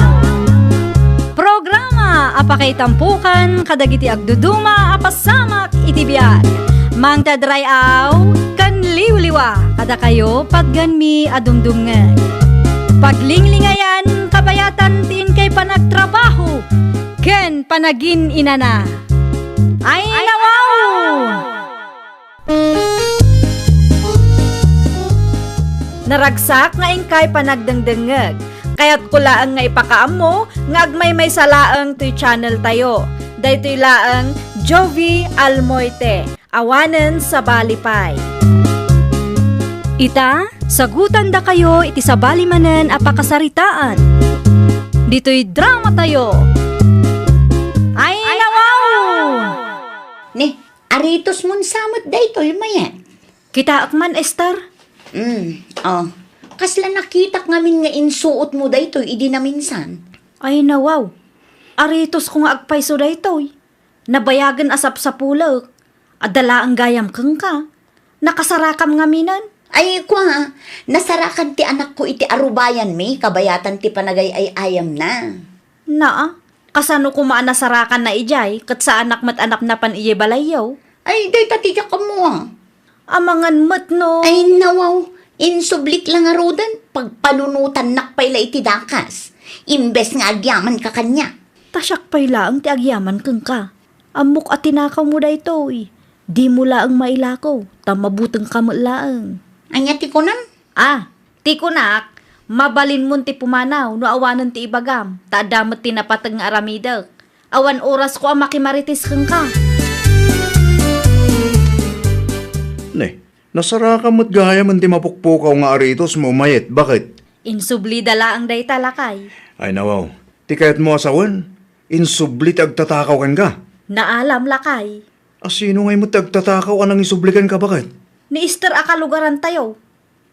Programa a pakaitampokan kadagiti agduduma a pasamak iti biag. Mangted ray-aw ken liwliwa kadakayo patgenmi a dumdumngeg. Paglinglingayan, kabayatan ti inkay panagtrabaho ken panagin-inana. Ay, nawaw! Naragsak nga inkay panagdengdengngeg. Kayatko laeng nga ipakaammo nga agmaymaysa laeng toy channel tayo. Daytoy laeng Jovie Almoite. Awanen sabali pay. Ita, sagutandakayo iti sabali manen a pakasaritaan. Ditoy drama tayo. Ay, nawaw! Ni, Aritos mon samet daytoy, Mayet. Kitaek man, Esther. Mm, oh. Kasla nakitak ngamin nga insuot mo daytoy idi naminsan. Ay, nawaw. Aritos ko nga agpayso daytoy. Nabayagen a sapsapulek. Adda laeng gayam kenka. Nakasarakam ngaminen. Ay, kua, nasarakan ti anakko iti arubayanmi, kabayatan ti panagay-ay-ayamna. Naa, kasano koma a nasarakanna idiay, ket saanak met a napnapan idiay balayyo? Ay, dayta ti diak ammo, a. Amangan met no. Ay, nawaw, insublik la ngaruden, pagpanunotannak pay la iti dakas, imbes nga agyamanka kaniak. Ta siak pay laeng ti agyaman kenka. Ammok a tinakawmo daytoy. Dimo laeng mailako, ta mabutengka met laeng. Ania ti kunam? Ah, ti kunak, mabalinmon ti pumanaw no awanen ti ibagam, ta adda met ti napateg nga aramidek. Awan orasko a makimarites kenka. Ne, nasarakan met gayam ti mapukpukaw nga aritosmo, Mayet, baket? Insublida laeng dayta, lakay. Ay, nawaw. Ti kayatmo a sawen, insubli ti agtatakaw kenka. Naalam, lakay. A sino ngay met ti agtatakaw a nangisubli kenka, baket? Ni Esther a kalugarantayo.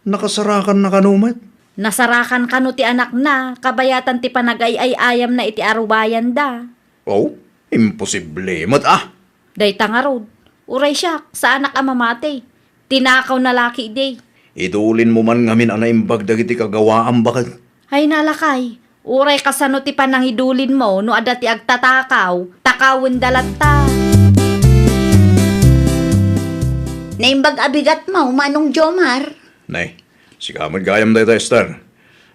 Nakasarakanna kano met? Nasarakan kano ti anakna, kabayatan ti panagay-ay-ayamna iti arubayanda. Oh, imposible met, a. Dayta ngarud, uray siak, saanak a mamati. Tinakawna la ketdi. Idulinmo man ngamin a naimbag dagiti kagawaam, baket. Ay, nalakay, uray kasano ti panangidulinmo no adda ti agtatakaw, takawenda latta. Naimbag a bigatmo, Manong Jomar. Nay, sika met gayam dayta, Esther.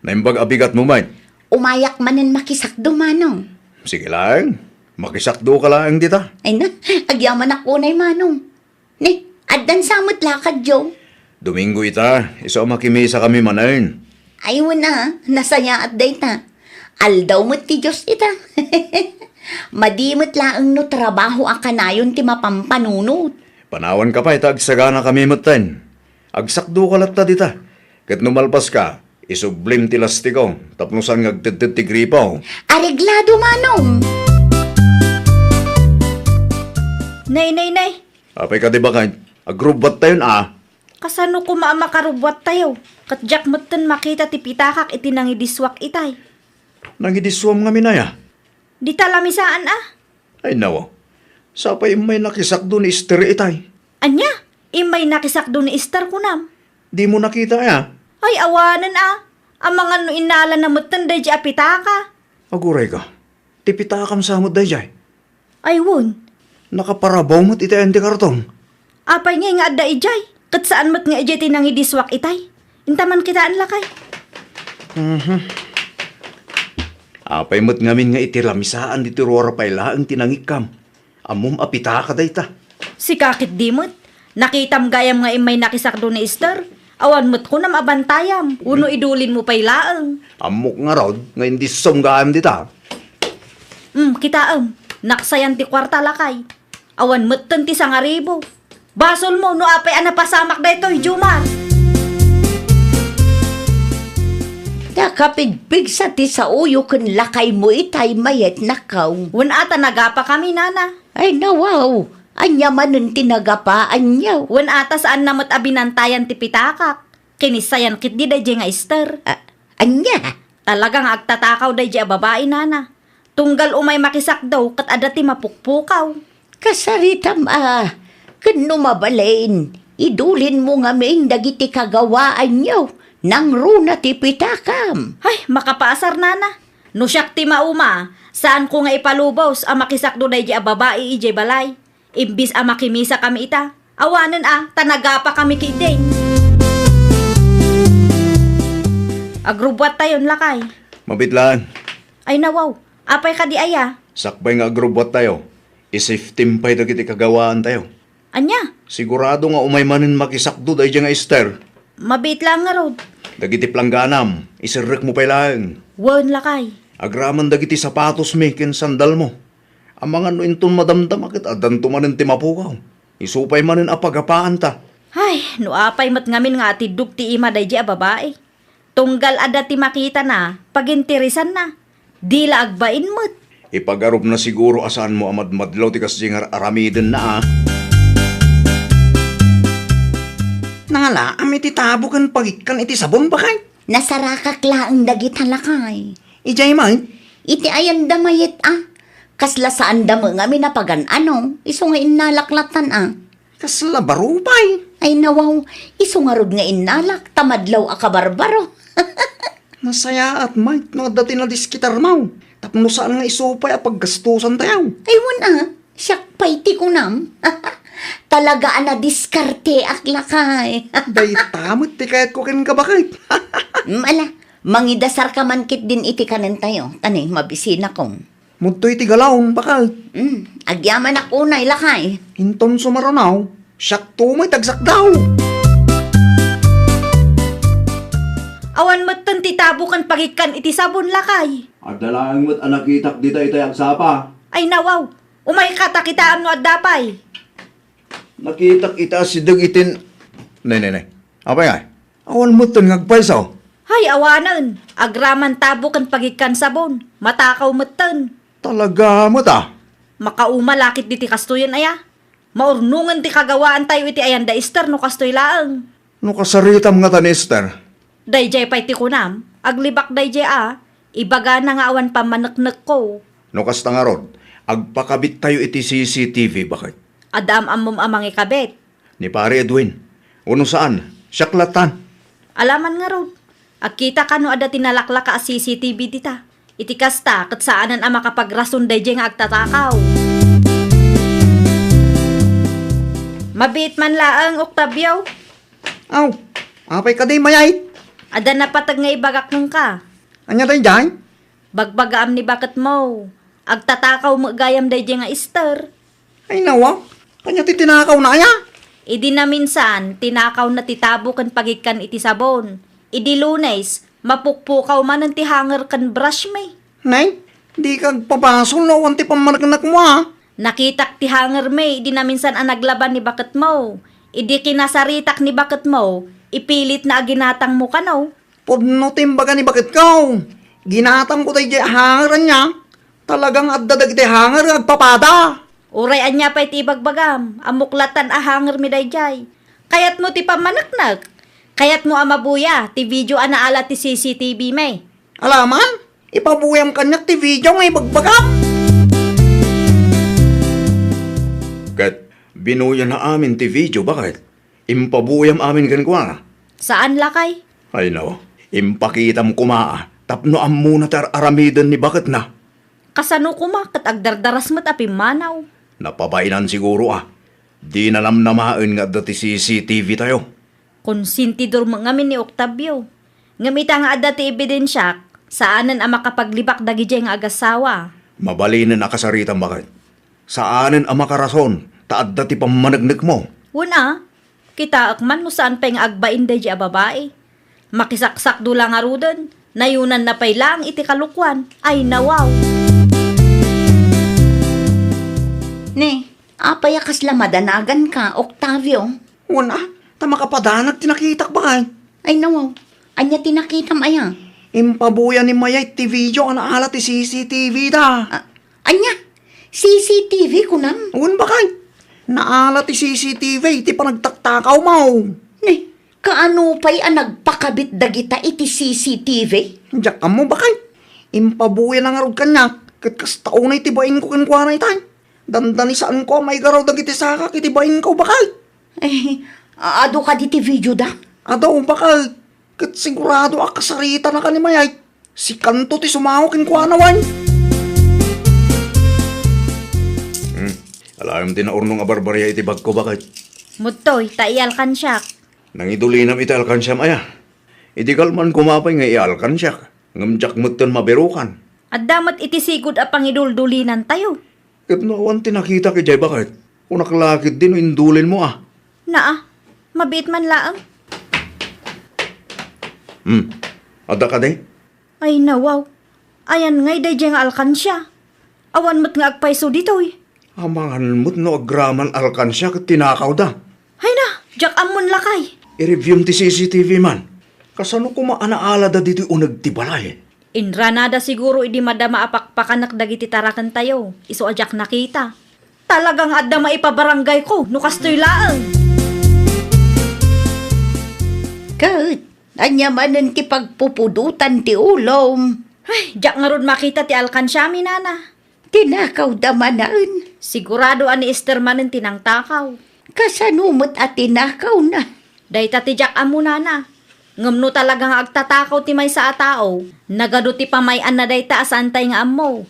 Naimbag a bigatmo met. Umayak manen makisakdo, Manong. Sige laeng, makisakdoka laeng dita. Ay na, agyamanak unay, Manong. Ne, addan sa met lakadyo? Domingo ita, isu a makimisakami manen. Ay, wen a, nasayaat dayta. Aldaw met ti Dios ita. Madi met laeng no trabaho a kanayon ti mapampanunot. Panawanka pay ta agsaganakami metten. Agsakdoka latta dita. Ket no malpaska, isublim ti lastiko tapno saan nga agtedted ti gripo. Areglado, Manong! Nay, nay, nay! Apay kadi, baket? Agrubbuattayon a. Kasano koma a makarubbuattayo? Ket diak metten makita ti pitakak iti nangidisuak itay. Nangidisuam ngamin aya? Dita lamisaan a. Ay, nawa. Sapay immay nakisakdo ni Esther itay. Ania? Immay nakisakdo ni Esther kunam? Dimo nakita aya? Ay, awanen a. Amangan no innalana metten daydiay a pitaka. Aguray ka. Ti pitakam sa met daydiay. Ay, wen. Nakaparabaw met iti ayan ti karton. Apay ngay nga adda idiay? Ket saan met nga idiay ti nangidisuak itay? Inta man kitaen, lakay. Mhm. Apay met ngamin nga iti lamisaan ditoy ruar pay laeng ti nangikkam? Ammom a pitaka dayta. Sika ketdi met. Nakitam gayam nga immay nakisakdo ni Esther. Awan met kunam a bantayam, wenno idulinmo pay laeng. Ammok ngarud nga indissom gayam dita. Hmm, kitaem, naksayan ti kuarta, lakay. Awan metten ti sangaribu. Basolmo no apay a napasamak daytoy, Jomar. Nakapigpigsa ti saoyo ken lakaymo itay mayat nakaw. Wen a ta nagapakami, nana. Ay, nawaw. Ania manen ti nagapaanyo? Wen a ta saanna met a binantayan ti pitakak. Kinissayan ketdi daydiay nga Esther. A-, ania? Talaga nga agtatakaw daydiay a babai, nana. Tunggal umay makisakdo ket adda ti mapukpukaw. Kasaritam a, ken no mabalin, idulinmo ngamin dagiti kagawaanyo, nangruna ti pitakam. Ay, makapaasar, nana. No siak ti mauma, saanko nga ipalubos a makisakdo daydiay a babai idiay balay. Imbis a makimisakami ita, awanen a, ta nagapakami ketdi. Agrubbuattayon, lakay. Mabitlaan. Ay, nawaw. Apay kadi aya? Sakbay nga agrubbuattayo, I-safetem pay dagiti kagawaantayo. Ania? Sigurado nga umay manen makisakdo daydiay nga Ester. Mabiit laeng ngarud. Dagiti plangganam, iserrekmo pay laeng. Wen, lakay. Agraman dagiti sapatosmi ken sandalmo. Amangan no inton madamdama ket addanto manen ti mapukaw. Isu pay manen a pagapaanta. Ay, no apay met ngamin nga atiddog ti ima daydiay a babai. Tunggal adda ti makitana, paginteresanna. Di la agbain met. Ipagarupna siguro a saanmo a madmadlaw ti kasdiay nga ar-aramidenna, a. Nangalaam iti tabo ken pagikkan iti sabon, bakay? Nasarakak laeng dagita, lakay. Idiay met? Iti ayanda mayat, a. Kasla saanda met ngamin a pagan-ano, isu nga innalak lattan, a. Kasla baro pay. Ay, nawaw, isu ngarud nga innalak, ta madlaw a kabarbaro. Nasayaat met no adda ti nadiskitarmo. Tapno saan nga isu pay a paggastosantayo. Ay, wen a, siak pay ti kunam. Talaga a nadiskarteak, lakay. Dayta met ti kayatko kenka, baket. Mm, ala, mangidasarka man ketdin iti kanentayo, ta ne, mabisinakon. Mudtoy ti galaw, baket. Mm, agyamanak unay, lakay. Inton sumaruno, siakto met ti agsakdaw. Awan metten ti tabo ken pagikkan iti sabon, lakay. Adda laeng met a nakitak dita itay agsapa. Ay, nawaw. Umayka ta kitaem no adda pay. Nakitak ita a sideg itin, ne, ne, ne. Apay ngay? Awan metten nga agpayso. Hay, awanen. Agraman tabo ken pagikkan sabon. Matakaw metten. Talaga met a. Makauma la ketdi ti kastoyen aya. Maurnongen ti kagawaantayo iti ayanda Ester no kastoy laeng. No kasaritam ngata ni Ester? Daydiay pay ti kunam, aglibak daydiay a, ibagana nga awan pammaneknekko. No kasta ngarud, agpakabittayo iti C C T V, baket. Adda am-ammom a mangikabit? Ni Pare Edwin. Wenno saan, siak lattan. Alaman ngarud, agkitaka no adda ti nalaklaka a C C T V dita. Iti kasta, ket saanen a makapagrason daydiay nga agtatakaw. Mabiit man laeng, Octavio. Aw, apay kadi, mayat? Adda napateg nga ibagak kenka. Ania daydiay? Bagbagaam ni baketmo, agtatakaw met gayam daydiay nga Ester. Ay, nawa, ania ti tinakawna aya? Idi naminsan, tinakawna ti tabo ken pagikkan iti sabon. Idi Lunes, mapukpukaw manen ti hanger ken brush mi. Nay, dika agpabasol no awan ti pammaneknekmo, a. Nakitak ti hanger mi idi naminsan a naglaban ni baketmo. Idi kinasaritak ni baketmo, ipilitna a ginatangmo kano. Pudno ti imbaga ni baketko. Ginatangko daydiay a hanger, ania? Talaga nga adda dagiti hanger nga agpapada. Uray ania pay ti ibagbagam, ammok lattan a hanger mi daydiay. Kayatmo ti pammaneknek? Kayatmo a mabuya ti video a naala ti C C T V mi? Alaman, ipabuyam kaniak ti video nga ibagbagam. Ket binuyana amin ti video, baket? Impabuyam amin kenkuana. Saan, lakay? Ay, no. Impakitam koma, a, tapno ammona ti ar-aramiden ni baketna. Kasano koma ket agdardaras met a pimmanaw? Napabainan siguro, a. Dina namnamaen nga adda ti C C T V tayo. Konsentidor met ngamin ni Octavio. Ngem ita nga adda ti ebidensiak, saanen a makapaglibak dagidiay nga agassawa. Mabalinen a kasaritam, baket. Saanen a makarason ta adda ti pammaneknekmo. Wen a, kitaek man no saan pay nga agbain daydiay a babai. Makisaksakdo la ngaruden, nayunanna pay laeng iti kalokuan. Ay, nawaw. Ne, apay a kasla madanaganka, Octavio? Wen a, ta makapadanag ti nakitak, baket. Ay, nawaw. Ania ti nakitam aya? Impabuya ni Mayay ti video a naala ti C C T V da. A-, ania? C C T V, kunam? Wen, baket. Naala ti C C T V iti panagtaktakawmo. Ne, kaano pay a nagpakabit dagita iti C C T V? Diak ammo, baket. Impabuya na ngarud kaniak, ket kasta unay ti bainko kenkuana itay. Dandani saanko a maigaraw dagiti sakak iti bainko, baket. Eh, a-, adu kadi ti video da? Adu, baket. Ket sigurado a kasaritanaka ni Mayay. Sikanto ti sumaok kenkuana, wen. Hmm. Alaem ti naurnong a barbaria iti bagko, baket. Mudtoy, ta ialkansiak. Nangidulinam iti alkansiam aya? Idi kalman koma pay nga ialkansiak, ngem diak metten mabirukan. Adda met iti sigud a pangiduldulinantayo. Ket no awan ti nakitak idiay baket, kunak la ketdi no indulinmo a. Naa, mabiit man laeng. Hmm, adda kadi? Ay, nawaw. Ayan ngay daydiay nga alkansia. Awan met nga agpayso ditoy. Amangan met no agraman alkansia ket tinakawda. Hay na, diak ammon lakay. I-reviewm ti C C T V man. Kasano koma a naalada ditoy uneg ti balay? Inranada siguro idi madama a pakpakanak dagiti tarakentayo, isu a diak nakita. Talaga nga adda maipabaranggayko no kastoy laeng. Ket, ania manen ti pagpupudotan ti ulom? Ay, diak ngarud makita ti alkansiami, nana. Tinakawda manen? Sigurado a ni Ester manen ti nangtakaw. Kasano met a tinakawna? Dayta ti diak ammo, nana. Ngem no talaga nga agtatakaw ti maysa a tao, nagadu ti pamay-anna dayta a saantay nga ammo.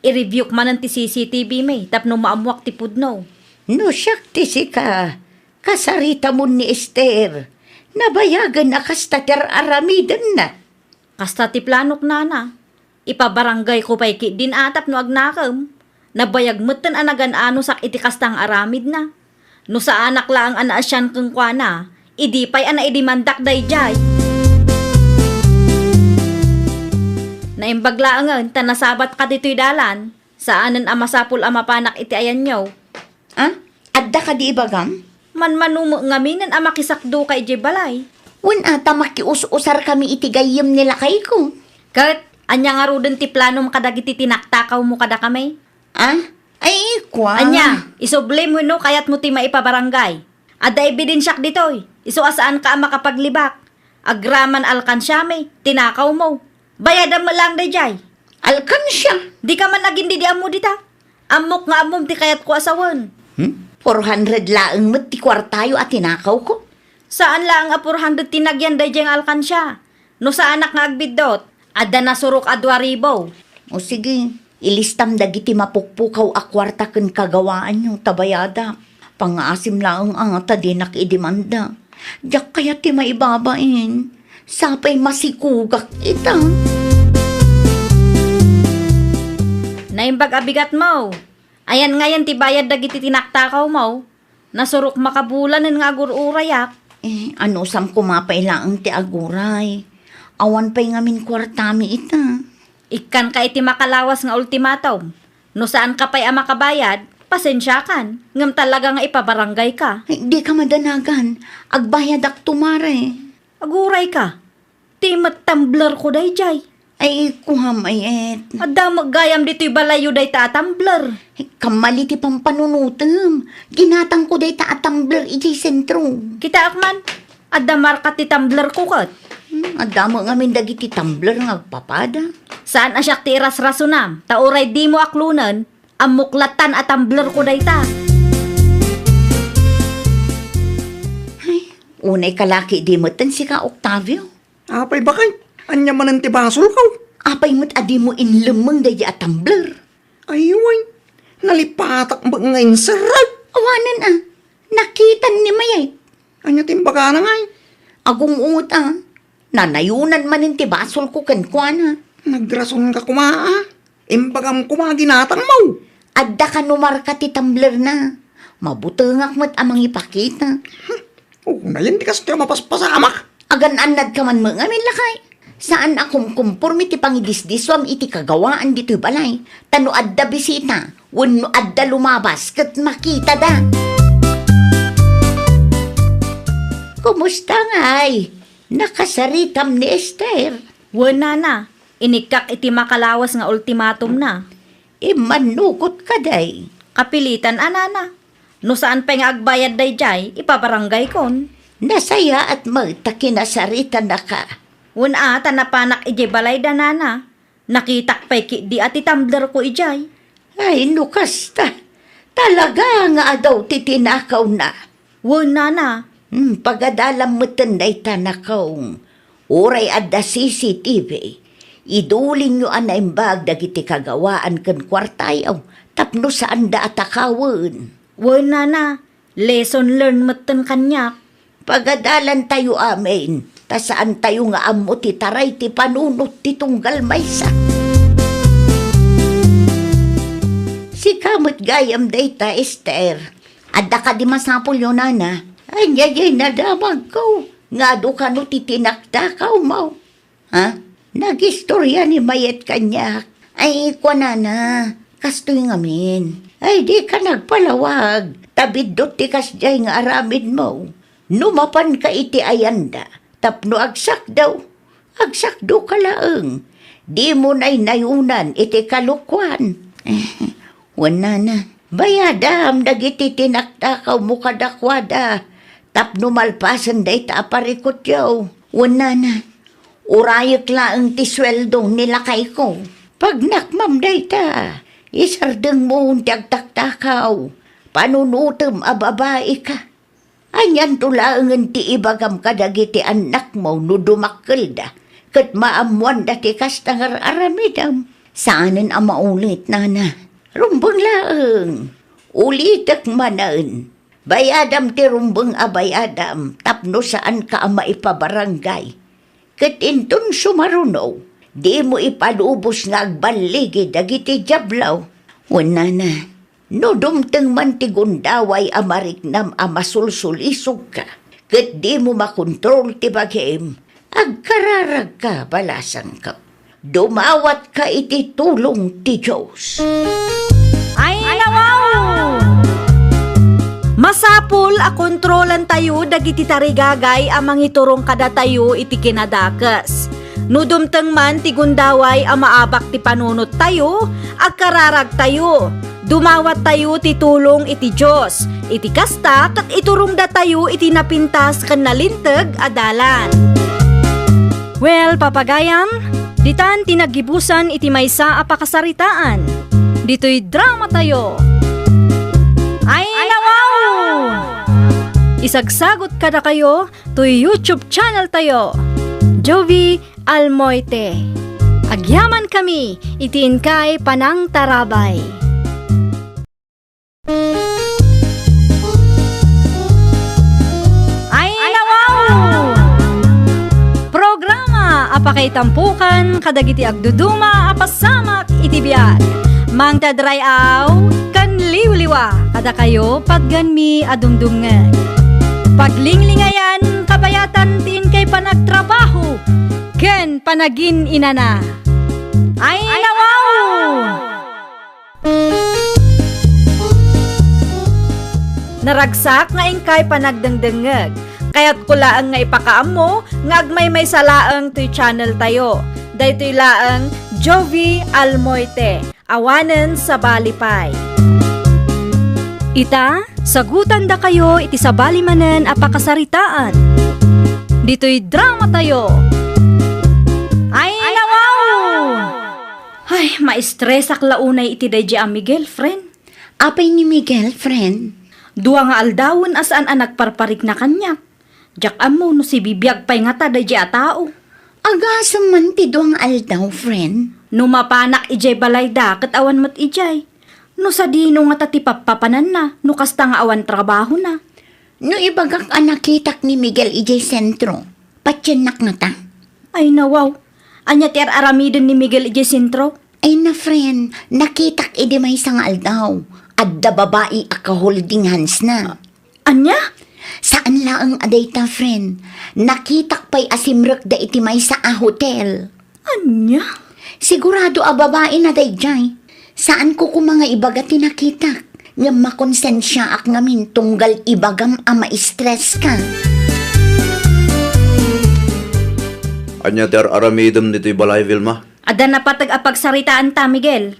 I-reviewk manen ti C C T V mi tapno maammoak ti pudno. No siak ti sika, kasaritamon ni Ester. Nabayagen a kasta ti ar-aramidenna. Kasta ti planok, nana. Ipabaranggayko pay ketdin a tapno agnakem. Nabayag metten a nagan-anosak iti kasta nga aramidna. No saanak laeng a naasian kenkuana, idi pay a naidemandak daydiay. Naimbag laengen ta nasabatka ditoy dalan, saanen a masapul a mapanak iti ayanyo. Ah? Adda kadi ibagam? Manmano met ngaminen a makisakdoka idiay balay. Wen a ta makius-usarkami iti gayyem ni lakayko. Ket, ania ngaruden ti planom kadagiti tinaktakawmo kadakami? Ah? Ay, kuan. Ania, isublim wenno kayatmo ti maipabarangay? Adda ebidensiak ditoy, isu a saanka a makapaglibak. Agraman alkansiami, tinakawmo. Bayadam met laeng daydiay. Alkansia? Dika man agindidi ammo dita. Ammok nga ammom ti kayatko a sawen. Hmm? Four hundred laeng met ti kuartayo a tinakawko. Saan laeng a four hundred ti nagyan daydiay nga alkansia. No saanak nga agbiddut, adda nasurok a dua ribu. O sige, ilistam dagiti mapukpukaw a kuarta ken kagawaanyo ta bayadak. Pangngaasim laeng a ta dinak idemanda. Diak kayat ti maibabain. Sapay masikugak ita. Naimbag a bigatmo. Ayan ngayen ti bayad dagiti tinaktakawmo. Nasurok makabulanen nga agur-urayak. Eh, anusam koma pay laeng ti aguray. Awan pay ngamin kuartami ita. Ikkanka iti makalawas nga ultimatum. No saanka pay a makabayad, pasensiakan, ngem talaga nga ipabarangayka. Ay, dika madanagan. Agbayadakto, mare. Agurayka. Ti met tumblerko daydiay. Ay, kuam, ay, et. Adda met gayam ditoy balayyo dayta a tumbler. Ay, kammali ti pampanunotem. Ginatangko dayta a tumbler idiay sentro. Kitaak man, adda marka ti tumblerko ket. Hmm, adda met ngamin dagiti tumbler nga agpapada. Saan a siak ti irasrasonam, ta uray dimo aklonen, ammok lattan a tumblerko dayta. Ay, unay kalaki di metten sika, Octavio. Apay, bakay? Ania manen ti basolko? Apay met a dimo inlemmeng daydi a tumbler? Ay, wen. Nalipatak met nga inserrek. Awanen a. Nakitan ni Mayet. Ania ti imbagana ngay? Agung-ot a. Nanayonan manen ti basolko kenkuana. Nagrasonka koma a. Imbagam koma ginatangmo. Adda kano marka ti tumblerna. Mabutengak met a mangipakita. Unayen ti kastoy a mapaspasamak. Agan-annadka man met ngamin, lakay. Saan a kumkumpormi ti pangidisdisuam iti kagawaan ditoy balay. Ta no adda bisita, wenno adda lumabas ket makitada. Kumusta ngay? Nakasaritam ni Ester? Wen, nana. Inikkak iti makalawas nga ultimatumna. Immannugot kadi? Kapilitan a, nana. No saan pay nga agbayad daydiay, ipabarangaykon. Nasayaat met ta kinasaritanaka. Wen a, ta napanak idiay balayda, nana. Nakitak pay ketdi a ti tumblerko idiay. Ay, no kasta, talaga nga adu ti tinakawna. Wen, nana. Hmm, pagadalam metten dayta, nakaw. Uray adda C C T V, idulinyo a naimbag dagiti kagawaan ken kuartayo tapno saanda a takawen. Wen, nana, lesson learned metten kaniak. Pagadalantayo amin, ta saantayo nga ammo ti taray ti panunot ti tunggal maysa. Sika Kamet gayam dayta, Ester. Adda kadi masapulyo, nana? Ania diay nadamagko? Nga adu kano ti tinaktakawmo? Ha? Nagistoria ni Mayet kaniak. Ay, kuanana, kastoy ngamin. Ay, dika nagpalawag. Ta biddut ti kasdiay nga aramidmo. No mapanka iti ayanda, tapno agsakdaw, agsakdoka laeng. Dimo naynayunan iti kalokuan. Wen, nana, bayadam dagiti tinaktakawmo kadakuada tapno malpasen dayta a parikutyo. Wen, nana, urayek laeng ti sueldo ni lakayko. Pagnakmam dayta, isardengmo ti agtaktakaw. Panunotem a babaika. Anianto laengen ti ibagam kadagiti annakmo no dumakkelda ket maammoanda ti kasta nga ar-aramidem? Saanen a maulit, nana. Rumbeng laeng. Ulitek manen. Bayadam ti rumbeng a bayadam tapno saanka a maipabarangay. Ket inton sumaruno, dimo ipalubos nga agballigi dagiti diablo. Wen, nana, no dumteng man ti gundaway a mariknam a masulsulisogka, ket dimo makontrol ti bagim, agkararagka, balasangko. Dumawatka iti tulong ti Dios. Ay, nawaw! Masapul a kontrolantayo dagiti tarigagay a mangiturong kadatayo iti kinadakes. No dumteng man ti gundaway a maabak ti panunottayo, agkararagtayo. Dumawattayo ti tulong iti Dios. Iti kasta, ket iturongdatayo iti napintas ken nalinteg a dalan. Well, papagayam, ditan ti naggibusan iti maysa a pakasaritaan. Ditoy dramatayo. Ay, nawaw! Isagsagot kadakayo toy YouTube channel tayo, Jovie Almoite. Agyamankami iti inkay panangtarabay. Ay, nawaw! Programa a pakaitampokan kadagiti agduduma a pasamak iti biag. Mangted ray-aw ken liwliwa kadakayo, patganmi a dumdumngeg. Paglinglingayan, kabayatan ti inkay panagtrabaho ken panagin-inana. Ay, nawaw! Naragsak nga inkay panagdengdengngeg. Kayatko laeng nga ipakaammo nga agmaymaysa laeng toy channel tayo. Daytoy laeng Jovie Almoite. Awanen sabali pay. Ita, sagutandakayo iti sabali manen a pakasaritaan. Ditoy dramatayo. Ay, nawaw! Ay, maestresak la unay iti daydi a Miguel, friend. Apay ni Miguel, friend? Dua nga aldawen a saan a nagparparikna kaniak. Diak ammo no sibibiag pay ngata daydi a tao. Agasem man ti dua nga aldaw, friend. No mapanak idiay balayda ket awan met idiay. No sadino ngata ti pappapananna no kasta nga awan trabahona? No ibagak a nakitak ni Miguel idiay sentro, patiennak ngata. Ay, nawaw. Ania ti ar-aramiden ni Miguel idiay sentro? Ay na, friend, nakitak idi maysa nga aldaw. Adda babai a ka-holding handsna. Ania? Saan laeng a dayta, friend. Nakitak pay a simrekda iti maysa a hotel. Ania? Sigurado a babaina daydiay. Saanko koma nga ibaga ti nakitak. Ngem makonsensiaak ngamin tunggal ibagam a maestreska. Ania ti ar-aramidem ditoy balay, Vilma? Adda napateg a pagsaritaanta, Miguel.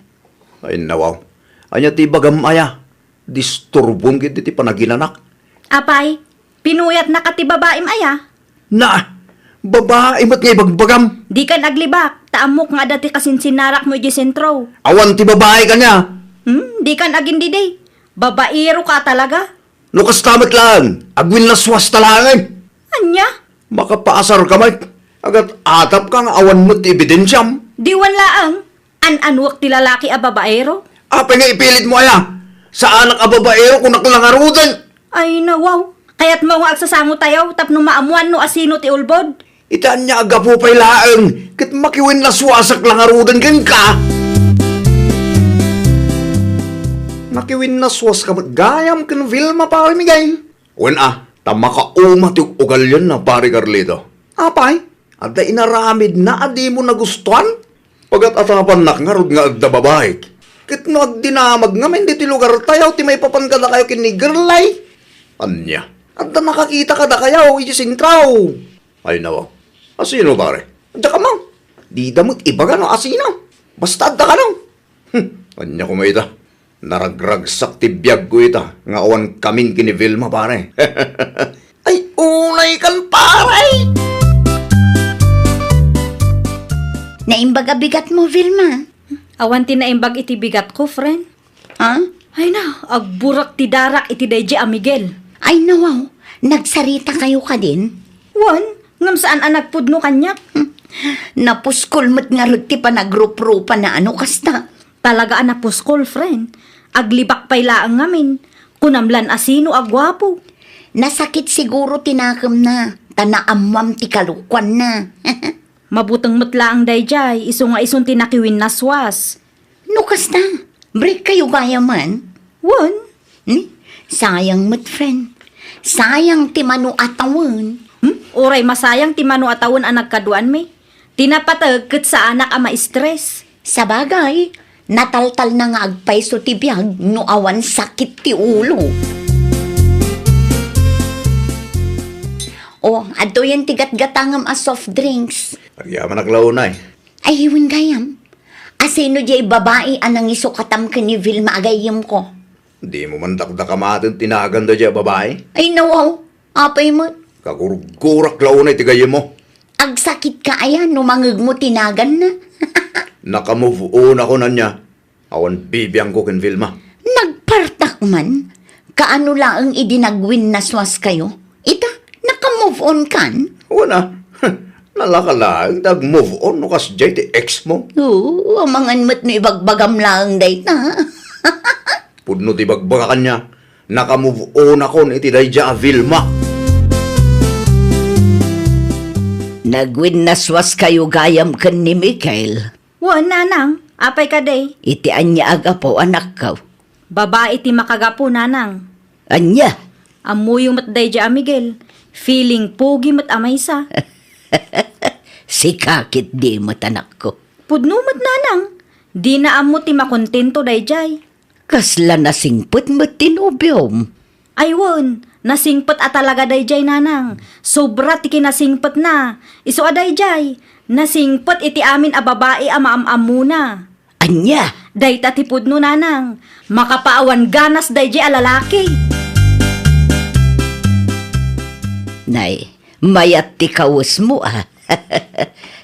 Ay, nawaw. Ania ti ibagam aya? Disturbom ketdi ti panaginanak. Apay, pinuyatnaka ti babaim aya? Na, babai met nga ibagbagam. Dikan aglibak, ta ammok nga adda ti kasinsinnarakmo idiay sentro. Awan ti babai kaniak. Hmm, dikan agindidi. Babaeroka talaga. No kasta met laeng, agwinlaswasta laeng. Ania? Makapaasarka met. Agat-atapka nga awan met ti ebidensiam. Diwan laeng. An-anuek ti lalaki a babaero? Apay nga ipilitmo aya? Saanak a babaero, kunak la ngaruden. Ay, nawaw. Kayatmo nga agsasangotayo tapno maammoan no asino ti ulbod? Ita ania a gapu pay laeng ket makiwinlaswasak la ngaruden kenka? Nakiwinnaswaska met gayam ken Vilma, Pare Miguel. Wen a, ta makauma ti ug-ugalianna, Pare Carlito. Apay, adda inaramidna a dimo nagustuan? Pagat-atapannak ngarud nga adda babaik. Ket no agdinamag ngamin ditoy lugartayo ti maipapan kadakayo ken ni Girlay. Ania? Adda nakakita kadakayo idiay sentro. Ay, nawaw. Asino, pare? Diak ammo. Dida met ibaga no asino. Basta adda kano. Hmm, ania koma ita? Naragragsak ti biagko ita nga awan kamin ken ni Vilma, pare. Ay, unay kan, pare! Naimbag a bigatmo, Vilma? Awan ti naimbag iti bigatko, friend. Ha? Ay na, agburak ti darak iti daydi a Miguel. Ay, nawaw, nagsaritakayo kadin? Wen, ngem saan a nagpudno kaniak. Hmm. Napuskol met ngarud ti panagruprupa na ano kasta. Talaga a napuskol, friend. Aglibak pay laeng ngamin. Kunam lan asino a guapo. Nasakit siguro ti nakemna, ta naammoam ti kalokuanna. Mabuteng met laeng daydiay, isu nga isun ti nakiwinnaswas. No kasta, break kayo gayam man? Wen. Hmm? Sayang met, friend. Sayang ti mano a tawen. Hmm? Uray masayang ti mano a tawen a nagkaduanmi. Ti napateg ket saanak a ma-stress. Sabagay, nataltalna nga agpayso ti biag no awan sakit ti ulo. O, adtoyen ti gatgatangem a soft drinks. Agyamanak la unay. Ay, wen gayam. Asino diay babai a nangisukatam ken ni Vilma a gayyemko? Dimo man dakdakamaten ti nagan daydiay a babai? Ay, nawaw. Apay met? Kagurgurak la unay ti gayyemmo. Agsakitka aya no mangegmo ti naganna? Naka-move on ako, ania. Awan bibiangko ken Vilma. Nagpartak man? Kaano laeng idi nagwinnaswaskayo? Ita, naka-move on kan? Wen a. Nalaka laeng ti ag-move on no kasdiay ti ex mo. Oo, amangan met no ibagbagam laeng dayta. Pudno ti ibagbaga kaniak, naka-move on akon iti daydiay a Vilma. Nagwinnaswaskayo gayam ken ni Miguel? Wen, nanang, apay kadi? Iti ania a gapu, anakko? Babai ti makagapu, nanang. Ania? Ammoyo met daydiay a Miguel. Feeling pogi met a maysa. Sika ketdi met, anakko. Pudno met, nanang. Dina ammo ti makontento daydiay. Kasla nasingpet met ti nobiom? Ay wen, nasingpet a talaga daydiay, nanang. Sobra ti kinasingpetna. Isu a daydiay, nasingpet iti amin a babai a maam-ammona. Ania? Dayta ti pudno, nanang. Makapaawan ganas daydiay a lalaki. Nay, mayat ti kawesmo, a.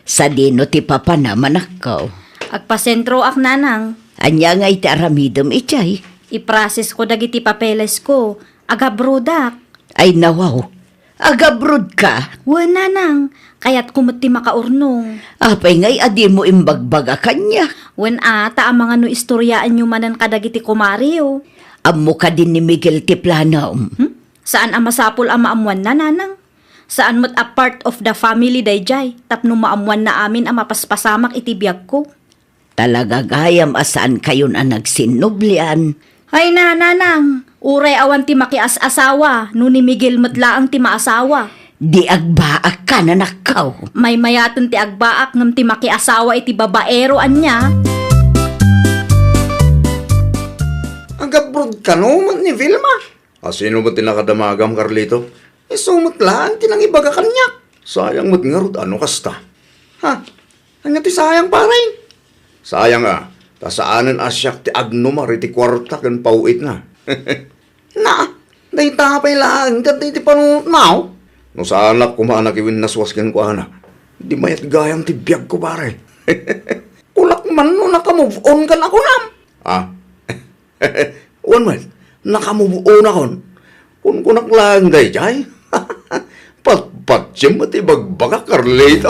Sadino ti papanam, anakko? Agpasentroak, nanang. Ania ngay ti aramidem idiay? Iprosesko dagiti papelesko. Agabrodak. Ay, nawaw. Agabrodka? Wen, nanang. Kayatko met ti makaurnong. Apay ngay a dimo imbagbaga kaniak? Wen a, ta amangan no istoriaenyo manen kadagiti kumareyo. Ammo kadi ni Miguel ti planom? Hmm? Saan a masapul a maammoanna, nanang. Saan met a part of the family daydiay tapno maammoanna amin a mapaspasamak iti biagko. Talaga gayam a saankayon a nagsinnublian. Ay na, nanang, uray awan ti makias-asawa no ni Miguel met laeng ti maasawa. Di agbaakkan, anakko. Maymayaten ti agbaak ngem ti makiasawa iti babaero, ania? Agabrodka no met ni Vilma? Asino met ti nakadamagam, Carlito? Isu met laeng ti nangibaga kaniak. Sayang met ngarud a no kasta. Ha? Ania ti sayang, pare? Sayang a, ta saanen a siak ti agnumar iti kuarta ken paw-itna. Na, dayta pay laeng ket iti panunotna, o. No saanak koma a nakiwinnaswas kenkuana, di mayat gayam ti biagko, pare. Kulak man no naka-move on kan a kunam. Ah, wen met, naka-move on akon. Kunkunak laeng daydiay. Patpatiem met ibagbagak, Carlito.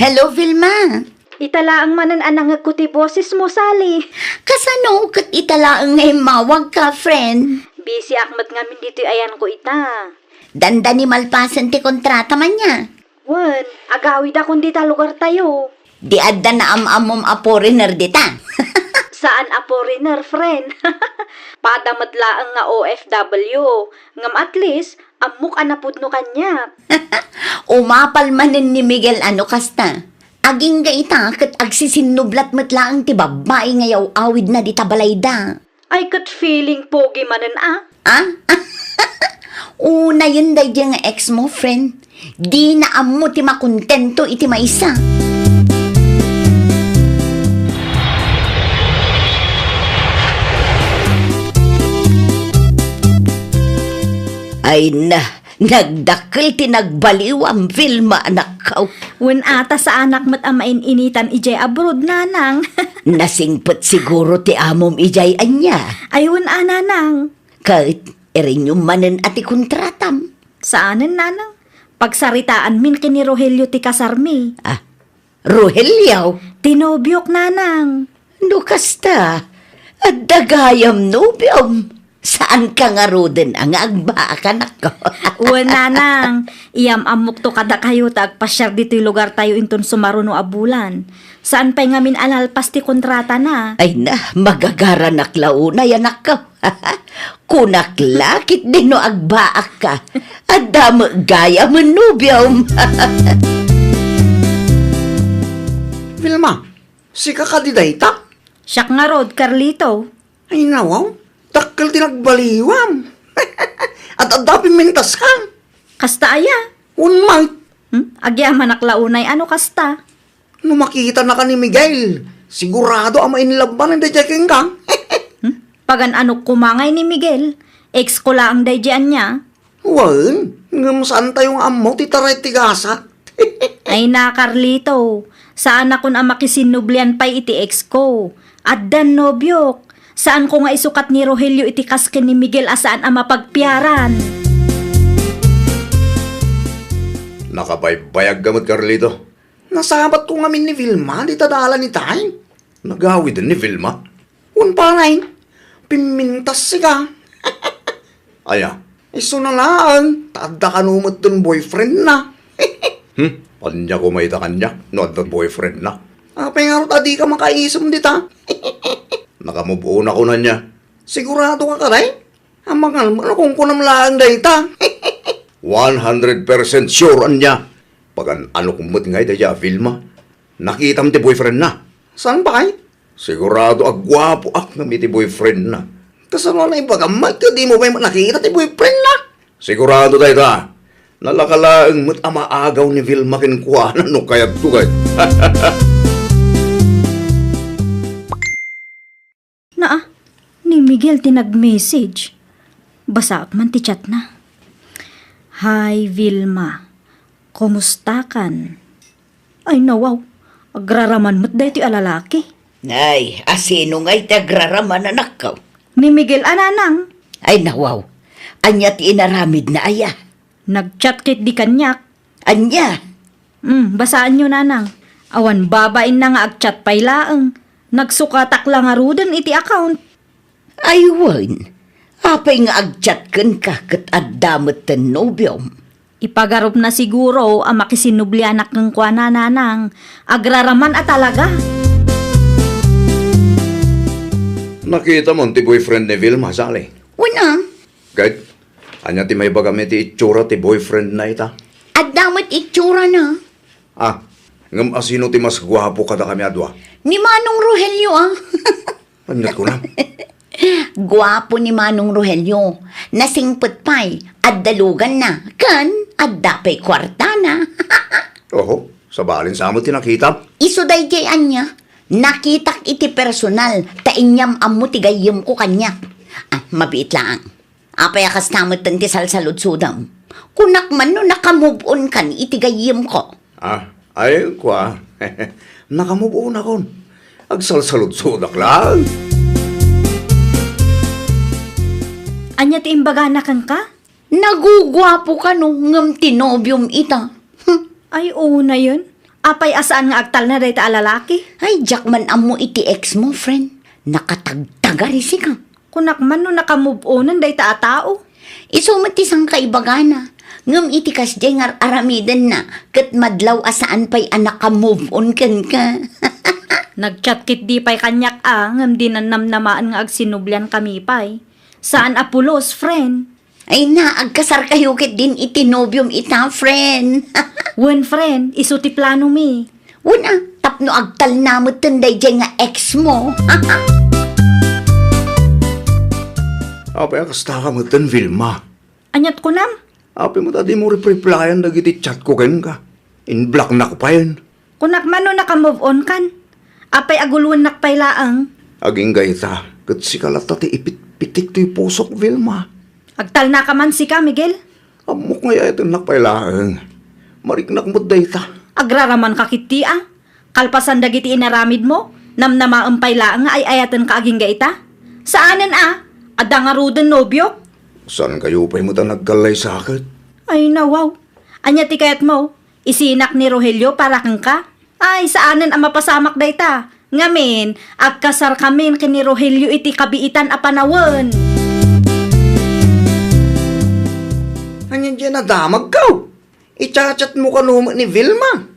Hello, Vilma. Ita laeng manen a nangngegko ti bosesmo, Sally. Kasano ket ita laeng nga immawagka, friend? Busy ak met ngamin ditoy ayanko ita. Dandani malpasen ti kontrata man nia? Wen, agawidakon dita lugartayo. Di adda naam-ammom a foreigner dita? Saan a foreigner, friend. Pada met laeng nga O F W. Ngem at least, ammok a napudno kaniak. Umapal manen ni Miguel a no kasta. Agingga ita ket agsisinnublat met laeng ti babbai nga yaw-awidna dita balayda. Ay, ket feeling pogi manen a. Ah? Unayen daydiay nga ex mo, friend. Dina ammo ti makontento iti maysa. Ay na, nagdakkel ti nagbaliwam, Vilma, anakko. Wen a, ta saanak met a main-initan idiay abroad, nanang. Nasingpet siguro ti amom idiay ania? Ay, wen a, nanang. Ket, irenyom manen a ti kontratam. Saanen, nanang. Pagsaritaanmin ken ni Rogelio ti kasarmi. Ah, Rogelio? Ti nobiok, nanang. No kasta, adda gayam nobiom. Saanka ngaruden a nga agbaak, anakko? Wen, nanang, iyam-ammokto kadakayo ta agpasiar ditoy lugartayo inton sumaruno a bulan. Saan pay ngamin a nalpas ti kontratana. Ay na, magagaranak la unay, anakko. Kunak la, ket di no agbaakka. Adda met gayam nobiom. Vilma, sika kadi dayta? Siak ngarud, Carlito. Ay, nawaw, dakkel ti nagbaliwam. At adda pimintas ka? Kasta aya? Wen met. Hmm? Agyamanak la unay a no kasta. No makitanaka ni Miguel, sigurado a ma-in love manen daydiay kenka. Hmm? Pagan-anok koma ngay ni Miguel, ex ko laeng daydiay ania. Wen, ngem saantayo nga ammo ti taray ti gasat. Ay na, Carlito, saanakon a makisinnublian pay iti ex ko. Addan nobiok. Saanko nga isukat ni Rogelio iti kas ken ni Miguel a saan a mapagpiaran. Nakabaybayagka met, Carlito. Nasabatko ngamin ni Vilma dita dalan itay. Nagawiden ni Vilma? Wen pay, pimmintas sika. Aya? Isuna laeng, ta adda kano metten boyfriendna. Hmm? Ania koma ita kaniak no adda boyfriendna? Apay ngarud a dika makaisem dita? Naka-move on ako, ania? Sigurado ka kadi? Amangan met no kunkunam laeng dayta. One hundred percent sure, ania? Pagan-anok met ngay dayta a Vilma. Nakitam ti boyfriendna? Saan pay? Sigurado a guapoak ngem iti boyfriendna. Kasano a naibagam met ket dimo pay nakita ti boyfriendna? Sigurado dayta. Nalaka laeng met a maagaw ni Vilma kenkuana no kayatto, ket. Naa, ni Miguel ti nag-message. Basaak man ti chatna. "Hi, Vilma. Kumustakan?" Ay, nawaw. Agraraman met daytoy a lalaki. Ay, asino ngay ti agraraman, anakko? Ni Miguel a nanang. Ay, nawaw. Ania ti inaramidna aya? Nag-chat ketdi kaniak. Ania? Hmm, basaanyo, nanang. Awan babainna nga ag-chat pay laeng. Nagsukatak la ngaruden iti account. Ay wen, apay nga ag-chat kenka ket adda metten nobiom? Ipagarupna siguro a makisinnublianak kenkuana, nanang. Agraraman a talaga. Nakitam ti boyfriend ni Vilma, Sally? Wen a. Ket, ania ti maibagam iti itsura ti boyfriendna ita? Adda met itsurana. Ah, ngem asino ti mas guapo kadakami a dua? Ni Manong Rogelio, a. Ania ti kunam? Guapo ni Manong Rogelio. Nasingpet pay, adda luganna, ken adda pay kuartana. Oho, sabali sa met ti nakitam. Isu daydiay ania, nakitak iti personal, ta inyam-ammo ti gayyemko kaniak. Ah, mabiit laeng. Apay a kasta metten ti salsaludsodem? Kunak man no naka-move on kan iti gayyemko. Ah, ay, kua. Naka-move on akon. Agsalsaludsodak laeng. Ania ti imbagana kenka? Naguguapo kano ngem ti nobiom ita. Hmm. Ay, unayen. Apay a saan nga agtalna dayta a lalaki? Ay, diak man ammo iti ex mo, friend. Nakatagtagar isika. Kunak man no naka-move onen dayta a tao. Isu met ti sangkaibagana. Ngem iti kasdiay nga ar-aramidenna, ket madlaw a saan pay a naka-move on kenka. Nag-chat ketdi pay kaniak a, ngem dinan namnamaen nga agsinublian kami pay. Saan a pulos, friend. Ay na, agkasarkayo ketdin iti nobiom ita, friend. Wen, friend, isu ti planomi. Wen a, tapno agtalna metten daydiay nga ex mo. Apay a kasta ka metten, Vilma? Aniat kunam? Apay met a dimo rep-replyan dagiti chat ko kenka? In-blocknak payen. Kunak man no naka-move on kan. Apay a guloennak pay laeng? Agingga ita, ket sika latta ti ipitpitik toy pusok, Vilma. Agtalna ka man sika, Miguel? Ammok nga ay-ayatennak pay laeng. Mariknak met dayta. Agraraman ka ketdi a. Kalpasan dagiti inaramidmo, namnamaem pay laeng nga ay-ayatenka agingga ita. Saanen a, adda ngaruden nobiok. Saankayo pay met a nagkallaysaket? Ay, nawaw. Ania ti kayatmo? Isinak ni Rogelio para kenka? Ay, saanen a mapasamak dayta. Ngamin, agkasarkamin ken ni Rogelio iti kabiitan a panawen. Ania diay nadamagko? I-chat-chatmo kano met ni Vilma?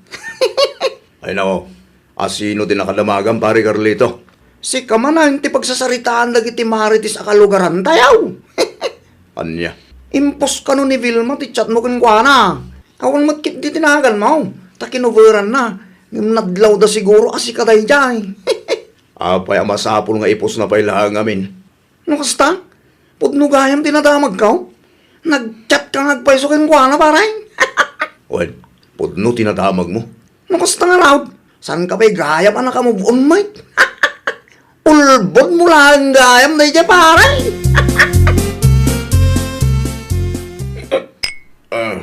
Ay nako, asino ti nakadamagam, Pare Carlito? Sika manen ti pagsasaritaan dagiti marites a kalugarantayo. Ania? Impos kano ni Vilma ti chatmo kenkuana. Awan met ketdi ti naganmo. Ta kinoveranna. Ngem nadlawda siguro a sika daydiay. Apay a masapul nga ipusna pay laeng ngamin? No kasta, pudno gayam ti nadamagko. Nag-chat ka nga agpayso kenkuana, pare. Wen, pudno ti nadamagmo. No kasta ngarud, saanka pay gayam a naka-move on met? Ulbodmo laeng gayam daydiay, pare. Ah,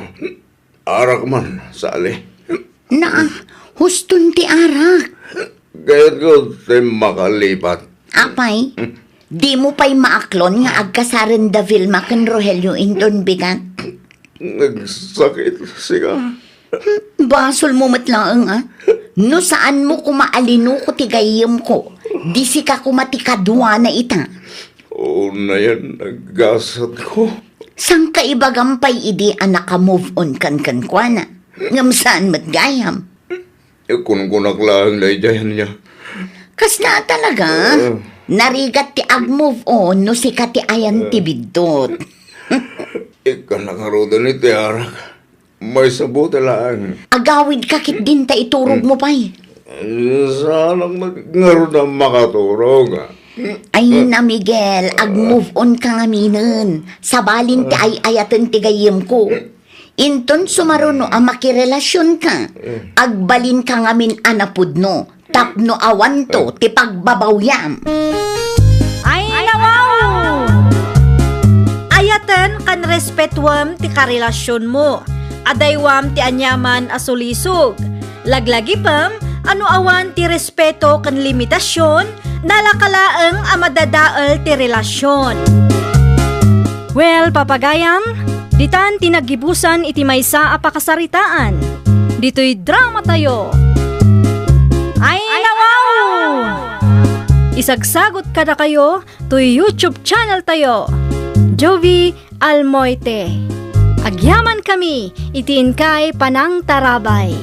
arak man, Sally. Naa, huston ti arak. Kayatko ti makalipat. Apay, dimo pay maaklon nga agkasaren da Vilma ken Rogelio inton bigat? Nagsakit sika. Hmm, basolmo met laeng a. No saanmo koma a linuko ti gayyemko, di sika koma ti kaduana ita. Unayen, naggasatko. Sangkaibagam pay idi a naka-move on kan kenkuana. Ngem saan met gayam. Kunkunak laeng daydiay, ania? Kasla talaga? Ah. Narigat ti ag-move on no sika ti ayan ti biddut. Ikana ngaruden iti arak. Maysa buti laeng. Agawidka ketdin ta iturogmo pay. Saanak met ngarud a makaturog. Ay na, Miguel, ag-move on ka ngaminen. Sabalin ti ay-ayaten ti gayyemko. Inton sumaruno a makirelasionka, agbalinka ngamin a napudno tapno awanto ti pagbabawyam. Ay, nawaw! Ayaten ken respetuem ti karelasionmo. Adaywam ti aniaman a sulisog. Laglagipem a no awan ti respeto ken limitasion, nalaka laeng a madadael ti relasion. Well, papagayam, ditan ti naggibusan iti maysa a pakasaritaan. Ditoy dramatayo. Ay, nawaw! Isagsagot kadakayo toy YouTube channel tayo, Jovie Almoite. Agyamankami iti inkay panangtarabay.